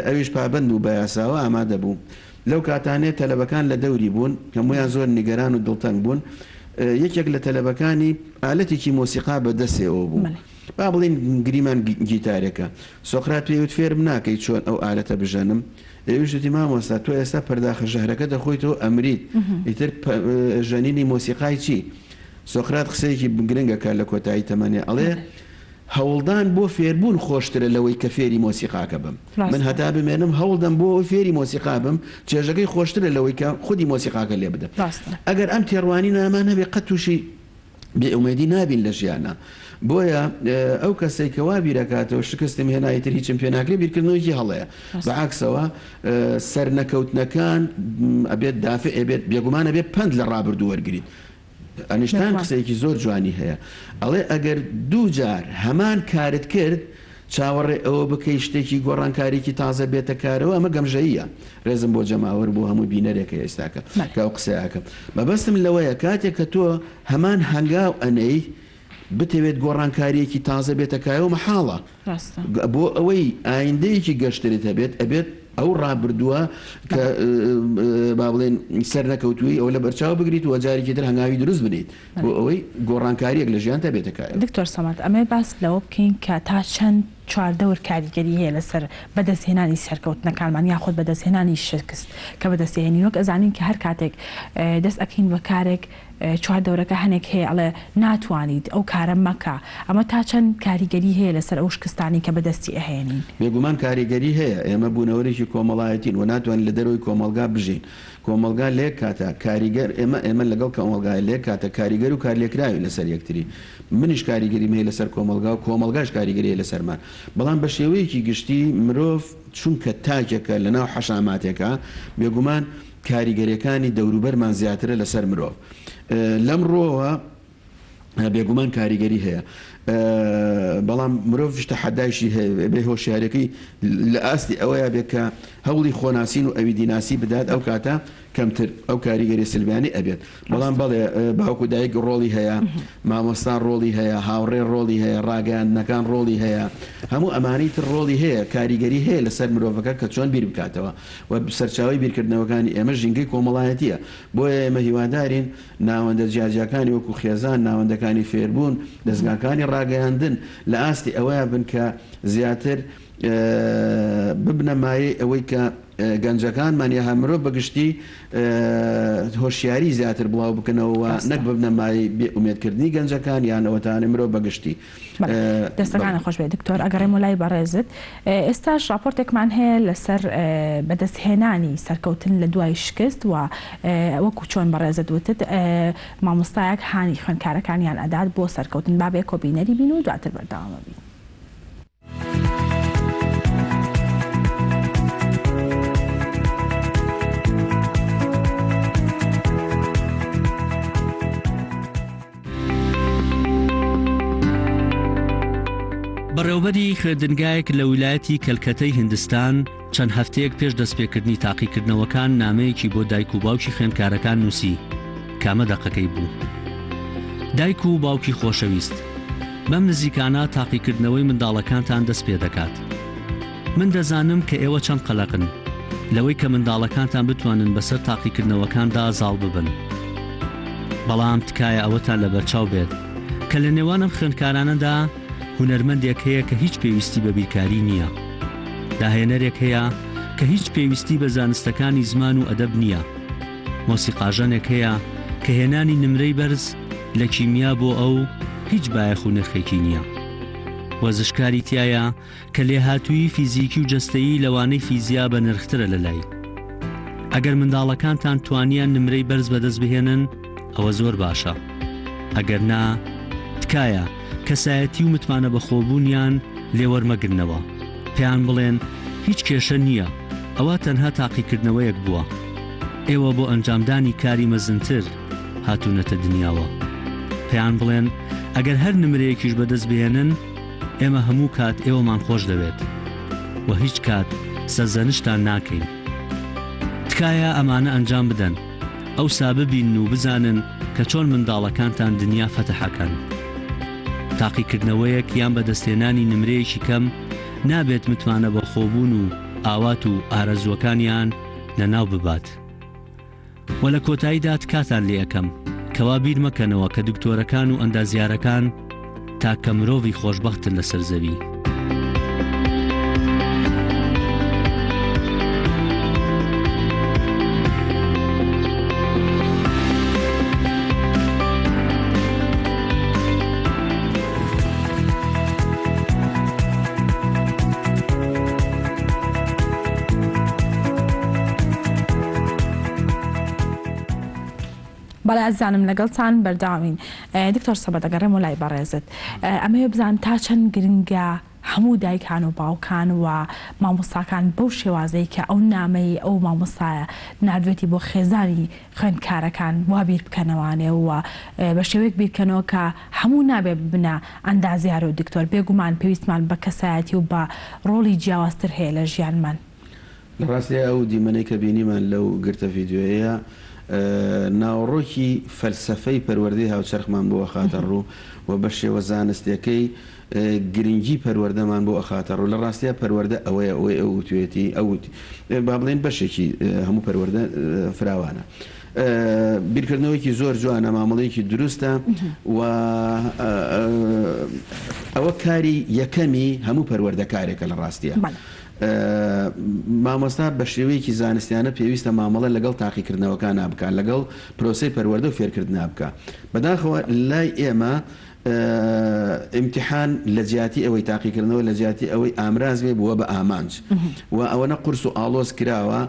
ئەویش پابەند بوو بە یاساوە ئامادە بوو لەو کاتانەی تەلەبەکان لە دەوری بوون، هەموویان زۆر نیگەران و دڵتەنگ بوون. یەکێک لە تەلەبەکانی ئالەتێکی مۆسیقا بە دەستێەوە بوو. با بڵێین گریمان گیتارێکە. سۆقرات پێی وت، فێرم ناکەی چۆن ئەو ئالەتە بژەنم؟ ئەویش وتی، مامۆستا تۆ ئێستا پەرداخە ژەهرەکە دەخۆیتەوە ئەمریت، ئیتر ژەنینی مۆسیقای چی؟ سۆقرات قسەیەکی گرنگ ئەکات لە کۆتایی تەمەنێ ئەڵێ، هەوڵدان بۆ فێربوون خۆشترە لەوەی کە فێری مۆسیقاکە بم. من هەتا بمێنم هەوڵدەم بۆ ئەوەی فێری مۆسیقا بم، چێژەکەی خۆشترە لەوەی کە خودی مۆسیقاکە لێ بدەم. ئەگەر ئەم تێڕوانینەمان هەبێ قەت تووشی بێئومێدی نابین لە ژیانا. بۆیە ئەو کەسەی کە وا بیرەکاتەوە شکستم هێنا ئیتر هیچم پێ ناکرێ بیرکردنەوەیەکی هەڵەیە. بە عەکسەوە سەرنەکەوتنەکان ئەبێت دافعێ بێت، بێگومان ئەبێ پەند لە ڕابردوو وەرگریت. ئەنیشتاین قسەیەکی زۆر جوانی هەیە ئەڵێ ئەگەر دووجار هەمان کارت کرد چاوەڕێ ئەوە بکەی شتێکی گۆڕانکاریکی تازە بێتە کارەوە ئەمە گەمژەییە ڕێزم بۆ جەماوەر بۆ هەموو بینەرێک هەیە ئێستاکە کە ئەو قسەیە ئەکەم مەبەستم لەوەیە کاتێک کە تۆ هەمان هەنگاو ئەنێی بتەوێت گۆڕانکاریەکی تازە بێتە کایەوە مەحاڵە بۆ ئەوەی ئایندەیەکی گەشترت هەبێت ئەبێت ئەو ڕابردووە کە با بڵێن سەرنەکەوتووی ئەوە لەبەرچاو بگریت و جارێکی تر هەنگاوی دروست بنێیت بۆ ئەوەی گۆڕانکاریەک لە ژیانتا بێتە کایەوە. دکتۆر سەمەد ئەمەوێت باس لەوە بکەین کە تا چەند چواردەور کاریگەری هەیە لەسەر بەدەستهێنانی سەرکەوتنەکانمان یاخود بەدەستهێنانی شکست کە بەدەستیهێنین وەک ئەزانین کە هەر کاتێک دەست ئەکەین بە کارێک چواردەورەکە هەنێک هەیە ئەڵێ ناتوانیت ئەو کارە مەکە، ئەمە تا چەند کاریگەری هەیە لەسەر ئەو شکستانەی کە بەدەستی ئەهێنین؟ بێگومان کاریگەری هەیە، ئێمە بوونەوەرێکی کۆمەڵایەتین و ناتوانین لە دەرەوەی کۆمەڵگا بژین، کۆمەڵگا لە یەک کاتا کاریگەر ئێمە ئێمە لەگەڵ کۆمەڵگا لە یەک کاتا کاریگەر و کارلێکراوین لەسەر یەکتری، منیش کاریگەریم هەیە لەسەر کۆمەڵگا و کۆمەڵگاش کاریگەری هەیە لەسەرمان، بەڵام بە شێوەیەکی گشتی مرۆڤ چونکە تاکێکە لەناو حەشاماتێکا بێگومان کاریگەریەکانی دەوروبەرمان زیاترە لەسەر مرۆڤ لەم ڕووەوە بێگومان کاریگەری هەیە. بەڵام مرۆڤیش تەحەدایشی هەیە بێ هۆشیاریەکەی لە ئاستی ئەوەیا بێ کە هەوڵی خۆناسین و ئەویدیناسی بدات ئەو کاتە کەمتر ئەو کاریگەریە سلبیانەی ئەبێت بەڵام بەڵێ باوک و دایک ڕۆڵی هەیە مامۆستا ڕۆڵی هەیە هاوڕێ ڕۆڵی هەیە ڕاگەیاندنەکان ڕۆڵی هەیە هەموو ئەمانەی تر ڕۆڵی هەیە کاریگەری هەیە لەسەر مرۆڤەکە کە چۆن بیر بکاتەوە و سەرچاوەی بیرکردنەوەکانی ئێمە ژینگەی کۆمەڵایەتیە بۆیە ئێمە هیوادارین ناوەندە جیاجیاکانی وەکو خێزان، ناوەندەکانی فێربوون، دەزگاکانی ڕاگەیاندن لە ئاستی ئەوەیا بن کە زیاتر ببنە مایەی ئەوەی کە گەنجەکانمان یا هەر مرۆڤ بە گشتی هۆشیاری زیاتر بڵاو بکەنەوە و نەک ببنە مایەی بێ ئومێدکردنی گەنجەکان یان ئەوەتانێ مرۆڤ بە گشتی. دەستەکانت خۆش بێت دکتۆر، ئەگەڕێمەوە لای بەڕێزت، ئێستاش ڕاپۆرتێکمان هەیە لەسەر بەدەستهێنانی سەرکەوتن لە دوای شکست و وەکو چۆن بەڕێزت وتت مامۆستایەک هانی خوێندکارەکانیان ئەدات بۆ سەرکەوتن، با بێکەوە بینەری بین و دواتر بەردەوام ئەبین. بەڕێوەبەری خوێندنگایەک لە ویلایەتی کەلکەتەی هیندستان چەند هەفتەیەک پێش دەستپێکردنی تاقیکردنەوەکان نامەیەکی بۆ دایک و باوکی خوێندکارەکان نووسی کە ئەمە دەقەکەی بوو دایک و باوکی خۆشەویست بەم نزیکانە تاقیکردنەوەی منداڵەکانتان دەست پێدەکات من دەزانم کە ئێوە چەند قەلەقن لەوەی کە منداڵەکانتان بتوانن بەسەر تاقیکردنەوەکاندا زاڵ ببن. بەڵام تکایە ئەوەتان لەبەرچاو بێت کە لە نێوان ئەم خوێندکارانەدا هونەرمەندێک هەیە کە هیچ پێویستی بە بیرکاری نییە. داهێنەرێک هەیە کە هیچ پێویستی بە زانستەکانی زمان و ئەدەب نییە. مۆسیقاژەنێک هەیە کە هێنانی نمرەی بەرز لە کیمیا بۆ ئەو هیچ بایەخ و نرخێکی نییە. وەرزشکاری تیایە کە لێهاتوویی فیزیکی و جەستەیی لەوانەی فیزیا بەنرخترە لەلای. ئەگەر منداڵەکانتان توانیان نمرەی بەرز بەدەست بهێنن ئەوە زۆر باشە. ئەگەر نا، تکایە کەسایەتی و متمانەبەخۆبوونیان لێ وەرمەگرنەوە. پێیان بڵێن هیچ کێشە نییە، ئەوە تەنها تاقیکردنەوەیەک بووە. ئێوە بۆ ئەنجامدانی کاری مەزنتر هاتوونەتە دنیاوە. پێیان بڵێن ئەگەر هەر نمرەیەکیش بەدەست بهێنن، ئێمە هەموو کات ئێوەمان خۆش دەوێت و هیچ کات سەرزەنشتان ناکەین. تکایە ئەمانە ئەنجام بدەن، ئەوسا ببینن و بزانن کە چۆن منداڵەکانتان دنیا فەتح ئەکەن. تاقیکردنەوەیەک یان بەدەستهێنانی نمرەیەکی کەم نابێت متمانە بەخۆبوون و ئاوات و ئارەزووەکانیان لەناو ببات. وە لە کۆتاییدا تکاتان لێ ئەکەم کەوا بیر مەکەنەوە کە دکتۆرەکان و ئەندازیارەکان تاکە مرۆڤی خۆشبەختن لەسەر زەوی. بەڵێ ئازیزانم لەگەڵتان بەردەوامین دکتۆر سەبەت ئەگەڕێمەوە لای بەڕێزت ئەمەوێ بزانم تا چەند گرنگە هەموو دایکان و باوکان و مامۆستاکان بەو شێوازەی کە ئەو نامەی ئەو مامۆستایە ناردوێتی بۆ خێزانی خوێندکارەکان وا بیر بکەنەوانێ و بە شێوەیەک بیرکەنەوە کە هەموو نابێ ببنە ئەندازیار و دکتۆر بێگومان پێویستمان بە کەسایەتی و بە ڕۆڵی جیاوازتر هەیە لە ژیانمان. لە ڕاستیا ئەو دیمەنەی کە بینیمان لەو گرتە ڤیدیۆیەیا ناوەڕۆکی فەلسەفەی پەروەردەی هاوچەرخمان بۆ ئەخاتە ڕوو و بە شێوە زانستیەکەی گرنگی پەروەردەمان بۆ ئەخاتە ڕوو. لە ڕاستیا پەروەردە ئەوەیە ئەوەی ئەو وتوێتی ئەو با بڵێین بەشێکی هەموو پەروەردە فراوانە. بیرکردنەوەیەکی زۆر جوانە، مامەڵەیەکی دروستە و ئەوە کاری یەکەمی هەموو پەروەردەکارێکە لە ڕاستیا. مامۆستا بە شێوەیەکی زانستیانە پێویستە مامەڵە لەگەڵ تاقیکردنەوەکانا بکا، لەگەڵ پرۆسەی پەروەردە و فێرکردنا بکا. بەداخەوە لای ئێمە ئیمتیحان لە جیاتی ئەوەی تاقیکردنەوە لە جیاتی ئەوەی ئامراز بێ بووە بە ئامانج و ئەوەنە قورس و ئاڵۆز کراوە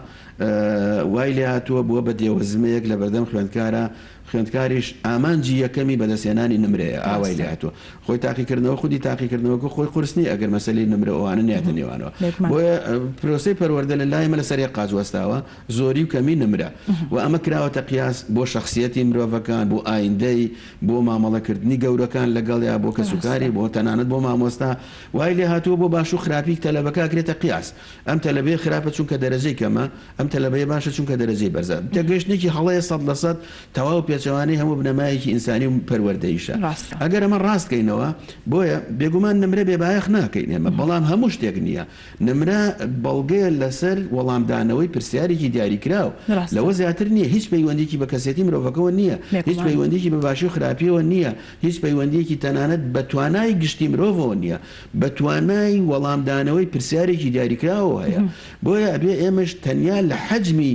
وای لێهاتووە بووە بە دێوەزمەیەک لە بەردەم خوێندکارا. خوێندکاریش ئامانجی یەکەمی بەدەستهێنانی نمرەیە ئاوای ڕاستە. لێهاتووە خۆی تاقیکردنەوە خودی تاقیکردنەوەکە خۆی قورس نییە ئەگەر مەسەلەی نمرە و ئەوانە نەیەتە نێوانەوە بێگومان. بۆیە پرۆسەی پەروەردە لە لای ئێمە لەسەر یەک قاچ وەستاوە زۆری و کەمی نمرە و ئەمە کراوەتە قیاس بۆ شەخسیەتی مرۆڤەکان بۆ ئایندەی بۆ مامەڵەکردنی گەورەکان لەگەڵیا بۆ ڕاستە. کەسوکاری بۆ تەنانەت بۆ مامۆستا وای لێهاتووە بۆ باش و خراپی تەلەبەکە ئەکرێتە قیاس ئەم تەلەبەیە خراپە چونکە دەرەجەی کەمە، ئەم تەلەبەیە باشە چونکە دەرەجەی بەرزە. تێگەیشتنێکی هەڵەیە 100% تەواو پێچەوانەی هەموو بنەمایەکی ئینسانی و پەروەردەییشە. ڕاستە. ئەگەر ئەمە ڕاست کەینەوە، بۆیە بێگومان نمرە بێ بایەخ ناکەین ئێمە، بەڵام هەموو شتێک نییە. نمرە بەڵگەیە لەسەر وەڵامدانەوەی پرسیارێکی دیاریکراو. ڕاستە. لەوە زیاتر نییە. هیچ پەیوەندییەکی بە کەسێتی مرۆڤەکەوە نییە. هیچ بێگومان. پەیوەندییەکی بە باشی و خراپییەوە نییە. هیچ پەیوەندییەکی تەنانەت بە توانای گشتی مرۆڤەوە نییە. بە توانای وەڵامدانەوەی پرسیارێکی دیاریکراوەوە هەیە، بۆیە ئەبێ ئێمەش تەنیا لە حەجمی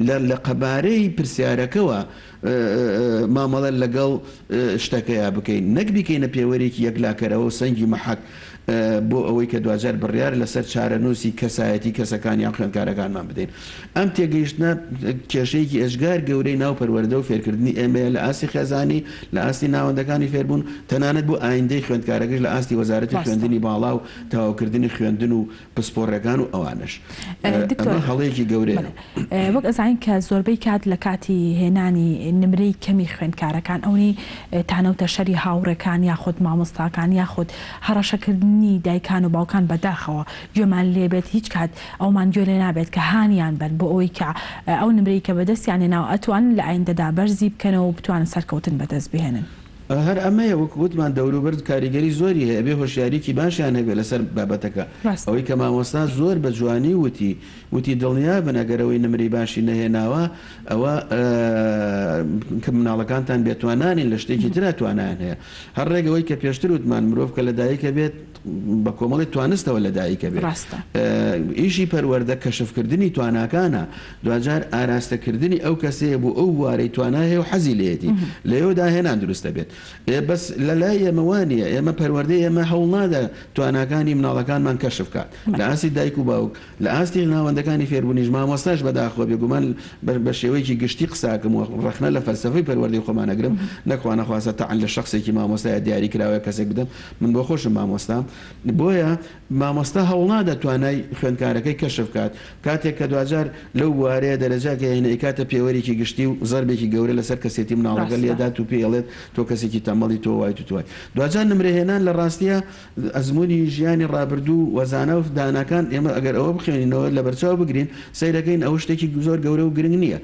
لە لە قەبارەی پرسیارەکەوە مامەڵە لەگەڵ شتەکەیا بکەین نەک بیکەینە پێوەرێکی یەکلاکەرەوە و سەنگی مەحەک بۆ ئەوەی کە دواجار بڕیار لەسەر چارەنووسی کەسایەتی کەسەکان یان خوێندکارەکانمان بدەین. ئەم تێگەیشتنە کێشەیەکی ئێجگار گەورەی ناو پەروەردە و فێرکردنی ئێمەیە لە ئاستی خێزانی، لە ئاستی ناوەندەکانی فێربوون، تەنانەت بۆ ئایندەی خوێندکارەکەش لە ئاستی وەزارەتی ڕاستە. خوێندنی باڵا و تەواوکردنی خوێندن و پسپۆڕەکان و ئەوانەش. دکتۆر ئەمە هەڵەیەکی گەورەیە. بەڵێ وەک ئەزانین کە زۆربەی کات لە کاتی هێنانی نمرەی کەمی خوێندکارەکان ئەونی تانە و تەشەری هاوڕێکان یاخود مامۆستاکان یاخود هەڕەشەکردنی دایکان و باوکان بەداخەوە گوێمان لێبێت هیچ کات ئەومان گوێ لێ نابێت کە هانیان بەن بۆ ئەوەی کە ئەو نمرەی کە بەدەستیان هێناوە ئەتوانن لە ئایندەدا بەرزی بکەنەوە و بتوانن سەرکەوتن بەدەست بهێنن. هەر ئەمەیە وەک وتمان دەوروبەر کاریگەری زۆری هەیە ئەبێ هۆشیاریەکی باشیان هەبێ لەسەر بابەتەکە ڕاستە. ئەوەی کە مامۆستا زۆر بە جوانی وتی وتی دڵنیابن ئەگەر ئەوەی نمرەی باشی نەهێناوە ئەوە کە مناڵەکانتان بێتوانا نین لە شتێکی ترا توانایان هەیە هەر ڕێک ئەوەی کە پێشتر وتمان مرۆڤ کە لەدایکە بێت بە کۆمەڵی توانستەوە لەدایکە بێت ڕاستە. ئیشی پەروەردە کەشفکردنی تواناکانە دواجار ئاراستەکردنی ئەو کەسەیە بۆ ئەو بوارەی توانای هەیە و حەزی لێیەتی لەوێوە داهێنان دروست دەبێت بەس لەلای ئێمە وا نییە ئێمە پەروەردەی ئێمە هەوڵنادا تواناکانی مناڵەکانمان کەشف کات لە ئاستی دایک و باوک لە ئاستی ناوەندەکانی فێربوونیش مامۆستاش بەداخەوە بێگومان بە شێوەیەکی گشتی قسە ئەکەم و ڕەخنە لە فەلسەفەی پەروەردەی خۆمان ئەگرم نەک خوانەخواستە تەعن لە شەخسێکی مامۆستا یا دیاریکراو یا کەسێک بدەم من بۆ خۆشم مامۆستام بۆیە مامۆستا هەوڵنادا توانای خوێندکارەکەی کەشف کات کاتێک کە دواجار لەو بوارەیە دەرەجەکە هێنێ ئەیکاتە پێوەرێکی گشتی و زەربێکی گەورە لەسەر کەسێتی مناڵەکە ڕاستە. لێدات و پێی ئەڵێت تۆ کەسێکی تەمەڵی تۆ وایت و تۆ وایت دواجار نمرە هێنان لە ڕاستیا ئەزموونی ژیانی ڕابردوو و زانا و داناکان ئێمە ئەگەر ئەوە بخوێنینەوە لەبەرچاو بگرین سەیرەکەین ئەوە شتێکی زۆر گەورە و گرنگ نییە.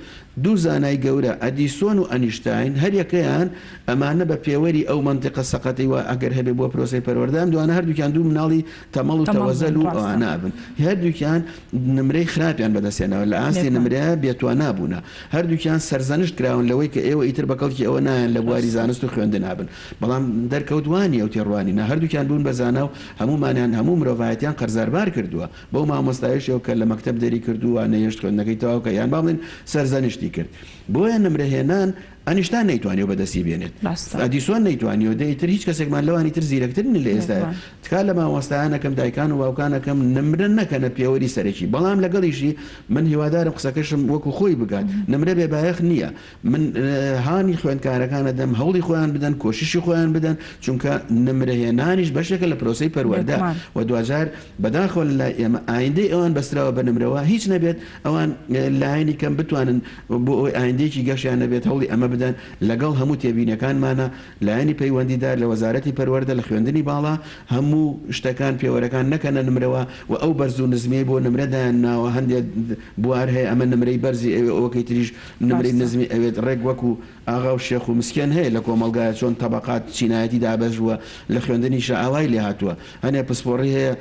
دوو زانای گەورە ئەدیسۆن و ئەنیشتاین هەریەکەیان ئەمانە بە پێوەری ئەو مەنتیقە سەقەتەی وا ئەگەر هەبێ بۆ پرۆسەی پەروەردە ئەم دوانە هەردووکیان دوو مناڵی تەمەڵ و تەمەڵ بوون تەوەزەل و ڕاستە. ئەوانە ئەبن هەردووکیان نمرەی خراپیان بەدەست هێناوە لە ئاستی بێگومان. نمرە بێتوانا بوونە هەردووکیان سەرزەنشت کراون لەوەی کە ئێوە ئیتر بە کەڵکی ئەوە نایەن لە بواری ڕاستە. زانست و خوێندن ئەبن بەڵام دەرکەوت وا نییە ئەو تێڕوانینە، هەردووکیان بوون بە زانا و هەموومانیان هەموو مرۆڤایەتیان قەرزاربار کردووە، بەو مامۆستایەشیەوە کە لە مەکتەب دەری کرد و نەیهێشت خوێندنەکەی تەواو بکات یان با بڵێین سەرزەنشتی کرد. بۆیە نمرە هێنان ئەنیشتان نەیتوانیوە بەدەستی بێنێت، ڕاستە. ئەدیسۆن نەیتوانیوە، دە ئیتر هیچ کەسێکمان لەوانی تر زیرەکتر نین لە ئێستایا. بێگومان. تکا لە مامۆستایان ئەکەم، دایکان و باوکان ئەکەم نمرە نەکەنە پێوەری سەرەکی، بەڵام لەگەڵیشی من هیوادارم قسەکەشم وەکو خۆی بگات، نمرە بێ بایەخ نییە، من هانی خوێندکارەکان ئەدەم هەوڵی خۆیان بدەن، کۆششی خۆیان بدەن، چونکە نمرە هێنانیش بەشێکە لە پرۆسەی پەروەردە بێگومان. و دواجار بەداخەوە لە لای ئێمە ئایندەی ئەوان بەستراوە بە نمرەوە، هیچ نەبێت ئەوان لایەنی کەم بتوانن بۆ ئەوەی ئایندەیەکی گەشیان هەبێت هەوڵی ئەمە بدەن، لەگەڵ هەموو تێبینیەکانمانە لایەنی پەیوەندیدار لە وەزارەتی پەروەردە لە خوێندنی باڵا هەموو شتەکان پێوەرەکان نەکەنە نمرەوە و ئەو بەرز و نزمیەی بۆ نمرە دایان ناوە هەندێ بوار هەیە ئەمە نمرەی بەرزی ئەوێ ئەوەکەی تریش نمرەی ڕاستە. نزمی ئەوێت ڕێک وەکو ئاغا و شێخ و مسکێن هەیە لە کۆمەڵگایە چۆن تەبەقات چینایەتی دابەش بووە لە خوێندنیشا ئاوای لێ هاتووە هەنێ پسپۆڕی هەیە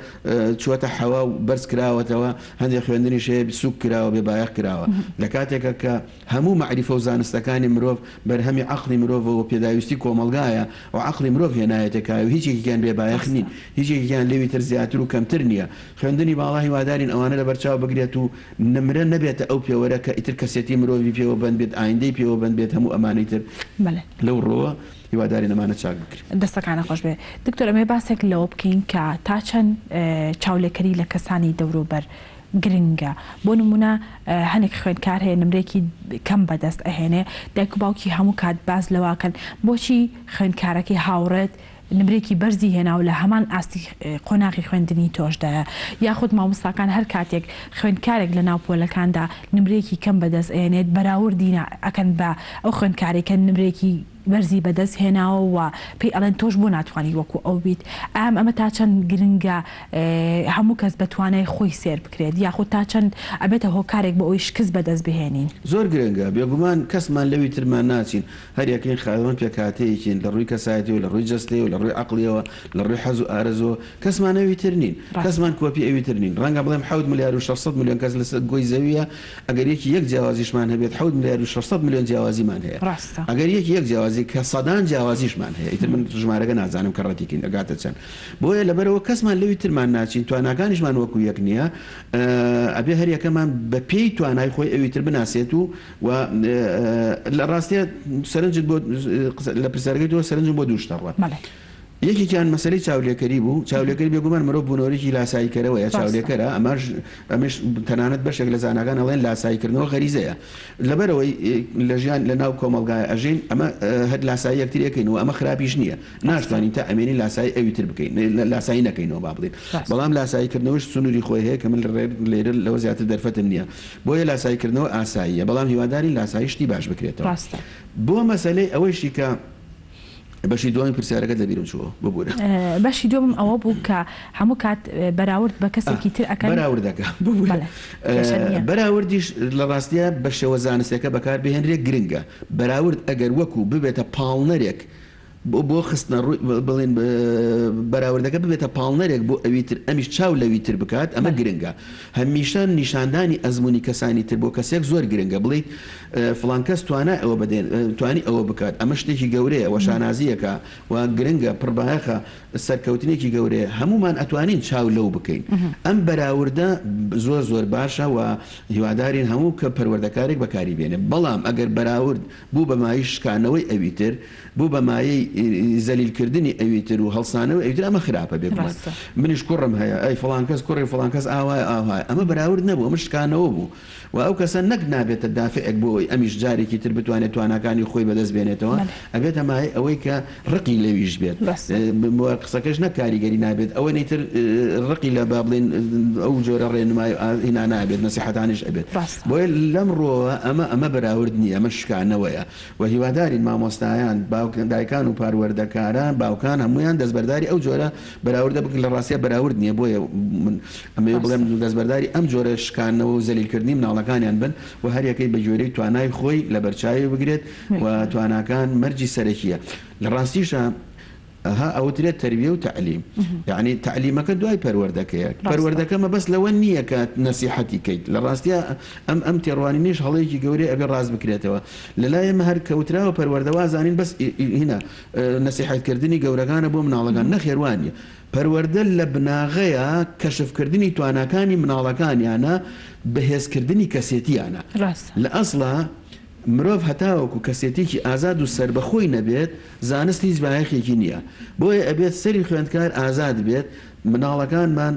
چووەتە حەوا و بەرز کراوەتەوە هەندێ خوێندنیش هەیە سووک کراوە بێ بایەخ کراوە لە کاتێکا کە هەموو مەعریفە و زانستەکانی مرۆڤ بەرهەمی عەقڵی مرۆڤە و پێداویستی کۆمەڵگایە و عەقڵی مرۆڤ هێنایەتە کایە و هیچ یەکێکیان بێ بایەخ ڕاستە. نین هیچ یەکێکیان لەوی تر زیاتر و کەمتر نییە خوێندنی باڵا هیوادارین ئەوانە لەبەرچاو بگرێت و نمرە نەبێتە ئەو پێوەرە کە ئیتر کەسێتی مرۆڤی پێوە بەند بێت، ئایندەی پێوە بەند بێت، هەموو ئەمانەی تر بەلێ. لەو ڕووەوە هیوادارین ئەمانە چاک بکرێن. دەستەکانت خۆش بێ دکتۆر ئەمەوێ باسێک لەوە بکەین کە تا چەند چاولێکەری لە کەسانی دەوروبەر گرنگە؟ بۆ نموونە هەنێک خوێندکار هەیە نمرەیەکی کەم بەدەست ئەهێنێ، دایک و باوکی هەموو کات باس لەوە ئەکەن بۆچی خوێندکارەکەی هاوڕێت نمرەیەکی بەرزی هێناوە لە هەمان ئاستی قۆناغی خوێندنی تۆشدایە، یاخود مامۆستاکان هەر کاتێک خوێندکارێک لە ناو پۆلەکاندا نمرەیەکی کەم بەدەست ئەهێنێت بەراوردی ئەکەن بە ئەو خوێندکارەی کە نمرەیەکی بەرزی بەدەست هێناوە و پێی ئەڵێن تۆش بۆ ناتوانی وەکو ئەو بیت ئایا ئەمە تا چەند گرنگە هەموو کەس بە توانای خۆی سێر بکرێت یاخود تا چەند ئەبێتە هۆکارێک بۆ ئەوەی شکست بەدەست بهێنین؟ زۆر گرنگە، بێگومان کەسمان لەوی ترمان ناچین، هەر یەکەین خاوەن پێکهاتەیەکین لە ڕووی کەسایەتیەوە، لە ڕووی جەستەیەوە، لە ڕووی عەقڵیەوە، لە ڕووی حەز و ئارەزووەوە، کەسمان ئەوی تر نین، کەسمان کۆپی ئەوی تر نین، ڕەنگە بڵێم حەوت ملیار و 600 ملیۆن کەس لەسەر گۆی زەوییە، ئەگەر یەکی یەک جیاوازیشمان هەبێت حەوت ملیار و 600 ملیۆن جیاوازیمان هەیە. ڕاستە. ئەگەر یەکی یەک جیاوازی کە سەدان جیاوازیشمان هەیە ئیتر من ژمارەکە نازانم کە ڕەتی کەین ئەگاتە چەند. بۆیە لەبەرئەوە کەسمان لەوی ترمان ناچین تواناکانیشمان وەکو یەک نییە ئەبێ هەر یەکەمان بە پێی توانای خۆی ئەوی تر بناسێت و و لە ڕاستیە سەرنجت بۆ لە پرسیارەکەی تۆ سەرنجم بۆ دوو شتە ڕوات. بەڵێ. یەکێکیان مەسەلەی چاولێکەری بوو، چاولێکەری بێگومان مرۆڤ بوونەوەرێکی لاساییکەرەوەیە، چاولێکەرە، ئەمەش ئەمەش تەنانەت بەشێک لە زاناکان ئەڵێن لاساییکردنەوە غەریزەیە. لەبەرئەوەی لە ژیان لە ناو کۆمەڵگای ئەژین ئەمە هەر لاسایی یەکتری ئەکەین و ئەمە خراپیش نییە، ناشتوانین تا ئەمێنین لاسایی ئەوی تر بکەین، لاسایی نەکەینەوە با بڵێین، بەڵام لاساییکردنەوەش سنووری خۆی هەیە کە من لێرە لەوە زیاتر دەرفەتم نییە، بۆیە لاساییکردنەوە ئاساییە، بەڵام هیوادارین لاسایی شتی باش بکرێتەوە. بۆ مەسەلەی ئەوەیشی کە. بەشی دووەمی پرسیارەکەت لەبیرم چووەوە ببورە. بەشی دووەمم ئەوە بوو کە هەموو کات بەراورد بە کەسێکی تر ئەکەن. بەراوردەکە ببورە. بەڵێ کێشە نییە. بەراوردیش لە ڕاستیا بە شێوە زانستیەکە بەکار بهێنرێ گرنگە. بەراورد ئەگەر وەکو ببێتە پاڵنەرێک بۆ بۆ خستنە ڕووی بڵێن بەراوردەکە ببێتە پاڵنەرێک بۆ ئەوی تر ئەمیش چاو لەوی تر بکات ئەمە گرنگە. هەمیشە نیشاندانی ئەزموونی کەسانی تر بۆ کەسێک زۆر گرنگە بڵێیت فڵان کەس توانای ئەوە بەدێ توانی ئەوە بکات ئەمە شتێکی گەورەیە وە شانازییەکە و گرنگە پڕبایەخە سەرکەوتنێکی گەورەیە هەموومان ئەتوانین چاو لەو بکەین ئەم بەراوردە زۆر زۆر باشە و هیوادارین هەموو کە پەروەردەکارێک بەکاری بێنێ بەڵام ئەگەر بەراورد بوو بە مایەی شکانەوەی ئەوی تر بوو بە مایەی زەلیل کردنی ئەوی تر و هەڵسانەوەی ئەوی تر ئەمە خراپە بێگومان منیش کوڕم هەیە ئەی فڵان کەس کوڕی فڵان کەس ئاوایە ئاوهایە ئەمە بەراورد نەبوو ئەمە شکانەوە بوو و ئەو کەسە نەک نابێتە دافعێک بۆ ئەوەی ئەمیش جارێکی تر بتوانێت تواناکانی خۆی بەدەست بێنێتەوە، ئەبێتە مایەی ئەوەی کە ڕقی لەویش بێت. و قسەکەش نەک کاریگەری نابێت، ئەوەنەی تر ڕقی لە با بڵێین ئەو جۆرە ڕێنمای و هینانە ئەبێت، نەسیحەتانەیش ئەبێت. بۆیە لەم ڕووەوە ئەمە ئەمە بەراورد نییە، ئەمە شکانەوەیە و هیوادارین مامۆستایان، باوک، دایکان و پەروەردەکاران، باوکان هەموویان دەستبەرداری ئەو جۆرە بەراوردە بکەن، لە ڕاستیا بەراورد نییە، بۆیە من ئەمەوێ بڵێم دەستبەرداری ئەم جۆرە شکاندنەوە و زەلیلکردنی مناڵەکانیان بن و هەریەکەی بە گوێرەی توانای خۆی لەبەرچاوی بگرێت و تواناکان مەرجی سەرەکییە. لە ڕاستیشا ها ئەوترێت تەربیە و تەعلیم یەعنی تەعلیمەکە دوای پەروەردەکەیە. پەروەردەکە مەبەست لەوە نییە کە نەسیحەتی کەیت. لە ڕاستیا ئەم ئەم تێڕوانینەیش هەڵەیەکی گەورەیە ئەبێ ڕاست بکرێتەوە. لە لای ئێمە هەر کە وتراوە پەروەردە وازانین بەس هینا نەسیحەتکردنی گەورەکانە بۆ مناڵەکان. نەخێر وا نییە. پەروەردە لە بناغەیا کەشفکردنی تواناکانی مناڵەکانیانە، بەهێزکردنی کەسێتیانە. لە ئەسڵا مرۆڤ هەتاوەکو کەسێتیەکی ئازاد و سەربەخۆی نەبێت، زانست هیچ بایەخێکی نییە. بۆیە ئەبێت سەری خوێندکار ئازاد بێت، مناڵەکانمان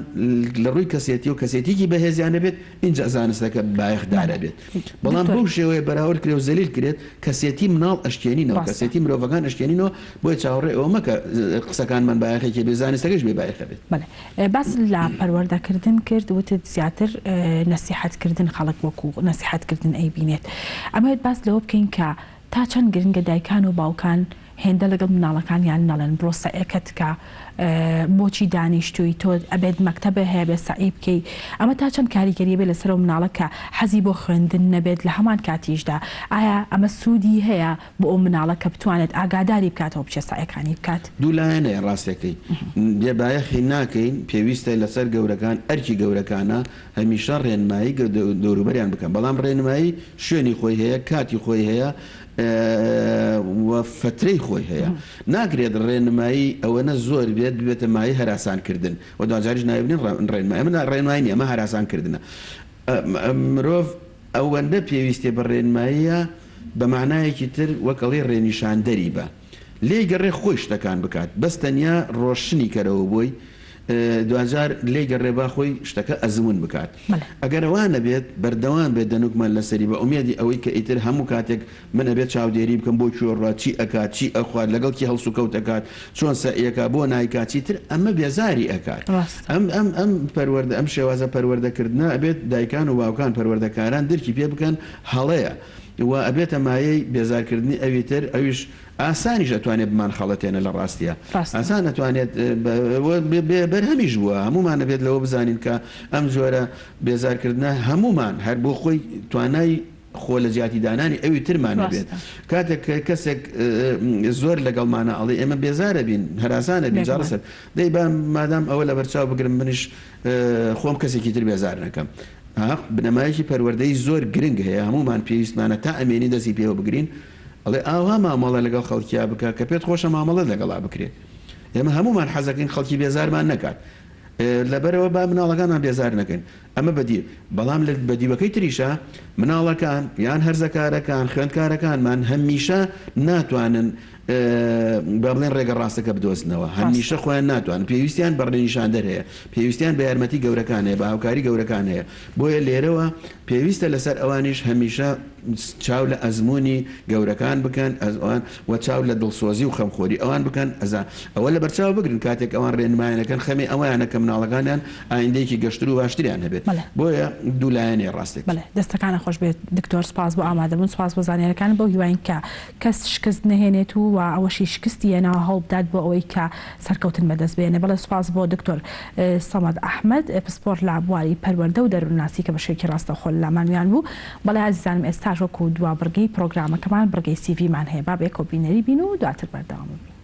لە ڕووی کەسێتیەوە کەسێتیەکی بەهێزیان هەبێت، ئینجا زانستەکە بایەخدار ئەبێت. بەڵام بەو شێوەیە بەراورد کرێ و زەلیل کرێت، کەسێتی مناڵ ئەشکێنینەوە، کەسێتی مرۆڤەکان ئەشکێنینەوە، بۆیە چاوەڕێی ئەوە مەکە قسەکانمان بایەخێکی هەبێت، زانستەکەیش بێ بایەخ ئەبێت. بەڵێ باست لە پەروەردەکردن کرد، وتت زیاتر نەسیحەتکردن خەڵک وەکو نەسیحەتکردن ئەیبینێت. ئەمەوێت باس لەوە بکەین کە تا چەند گرنگە دایکان و باوکان هێندە لەگەڵ مناڵەکانیان نەڵێن بڕۆ سەعیەکەت کە بۆچی دانیشتووی تۆ ئەبێت مەکتەبێ هەیە بێ سەعی بکەی ئەمە تا چەند کاریگەری بێ لەسەر ئەو مناڵە کە حەزی بۆ خوێندن نەبێت لە هەمان کاتیشدا ئایا ئەمە سوودی هەیە بۆ ئەو مناڵە کە بتوانێت ئاگاداری بکاتەوە بچێ سەعیەکانی بکات؟ دوو لایەنەیە ڕاستەکەی بێ بایەخی ناکەین پێویستە لەسەر گەورەکان ئەرکی گەورەکانە هەمیشە ڕێنمایی دەوروبەریان بکەن، بەڵام ڕێنمایی شوێنی خۆی هەیە، کاتی خۆی هەیە و فەترەی خۆی هەیە. ناکرێت ڕێنمایی ئەوەنە زۆر بێت ببێتە مایەی هەراسانکردن و دواجاریش ناوی بنێن ڕێنمایی. ئەمە ڕێنمایی نییە، ئەمە هەراسانکردنە. مرۆڤ ئەوەندە پێویستی بە ڕێنماییە، بە مانایەکی تر وەک ئەڵێی ڕێنیشاندەری بە. لێی گەڕێ خۆی شتەکان بکات، بەس تەنیا ڕۆشنی کەرەوە بۆی. دواجار لێی گەڕێ با خۆی شتەکە ئەزموون بکات. ئەگەر وا نەبێت بەردەوام بێت دەنوکمان لەسەری بە ئومێدی ئەوەی کە ئیتر هەموو کاتێک من ئەبێت چاودێری بکەم بۆ کوێ ڕوات، چی ئەکات، چی ئەخوات، لەگەڵ کی هەڵسوکەوت ئەکات، چۆن سەعی ئەکات، بۆ نایکات، چیتر ئەمە بێزاری ئەکات. ئەم ئەم ئەم پەروەردە ئەم شێوازە پەروەردەکردنە ئەبێت دایکان و باوکان پەروەردەکاران درکی پێ بکەن هەڵەیە و ئەبێتە مایەی بێزارکردنی ئەوی تر ئەویش ئاسانیش ئەتوانێت بمانخەڵەتێنێ لە ڕاستیا ئاسان ئەتوانێت بێ بەرهەمیش بووە هەموومان ئەبێت لەوە بزانین کە ئەم جۆرە بێزارکردنە هەموومان هەر بۆ خۆی توانای خۆ لە جیاتی دانانی ئەوی ترمان هەبێت کاتێک کەسێک زۆر لەگەڵمانە ئەڵێ ئێمە بێزارە بین هەراسانە بین جاڕسەر دەی با مادام ئەوە لەبەرچاو بگرم منیش خۆم کەسێکی تر بێزار نەکەم بنەمایەکی پەروەردەی زۆر گرنگ هەیە هەموومان پێویستمانە تا ئەمێنی دەستی پێوە بگرین ئەڵێ ئاوها مامەڵە لەگەڵ خەڵکیا بکە کە پێت خۆشە مامەڵەت لەگەڵا بکرێت. ئێمە هەموومان حەزەکەین خەڵکی بێزارمان نەکات. لەبەرئەوە با مناڵەکانمان بێزار نەکەین. ئەمە بەدی. بەڵام لە بەدیوەکەی تریشا مناڵەکان یان هەرزەکارەکان، خوێندکارەکانمان هەمیشە ناتوانن با بڵێن ڕێگە ڕاستەکە بدۆزنەوە. هەمیشە خۆیان ناتوانن. پێویستیان بە ڕێنیشاندەر هەیە. پێویستیان بە یارمەتی گەورەکان هەیە، بە هاوکاری گەورەکان هەیە. بۆیە لێرەوە پێویستە لەسەر ئەوانیش هەمیشە چاو لە ئەزموونی گەورەکان بکەن ئەوان و چاو لە دڵسۆزی و خەمخۆری ئەوان بکەن ئەزا ئەوە لەبەرچاو بگرن کاتێک ئەوان ڕێنمایەنەکەن خەمی ئەوەیانە کە مناڵەکانیان ئایندەیەکی گەشتر و باشتریان هەبێت بەڵێ. بۆیە دوولایەنەیە ڕاستێک. بەڵێ دەستەکانت خۆش بێت دکتۆر سوپاس بۆ ئامادەبوون سوپاس بۆ زانیاریەکانت بەو هیواین کە کەس شکست نەهێنێت و وە ئەوەشی شکستی هێناوە هەوڵبدات بۆ ئەوەی کە سەرکەوتن بەدەست بهێنێ بەڵێ سوپاس بۆ دکتۆر سەمەد ئەحمەد پسپۆڕ لە بواری پەروەردە و دەروونناسی کە بە شێوەیەکی ڕاستەوخۆ لە لامان میوان بوو بەڵێ ئازیزانم ئێستاش وەکو دوا بڕگەی پڕۆگرامەکەمان بڕگەی CV مان هەیە با بەیەکەوە بینەری بین و دواتر بەردەوام بین.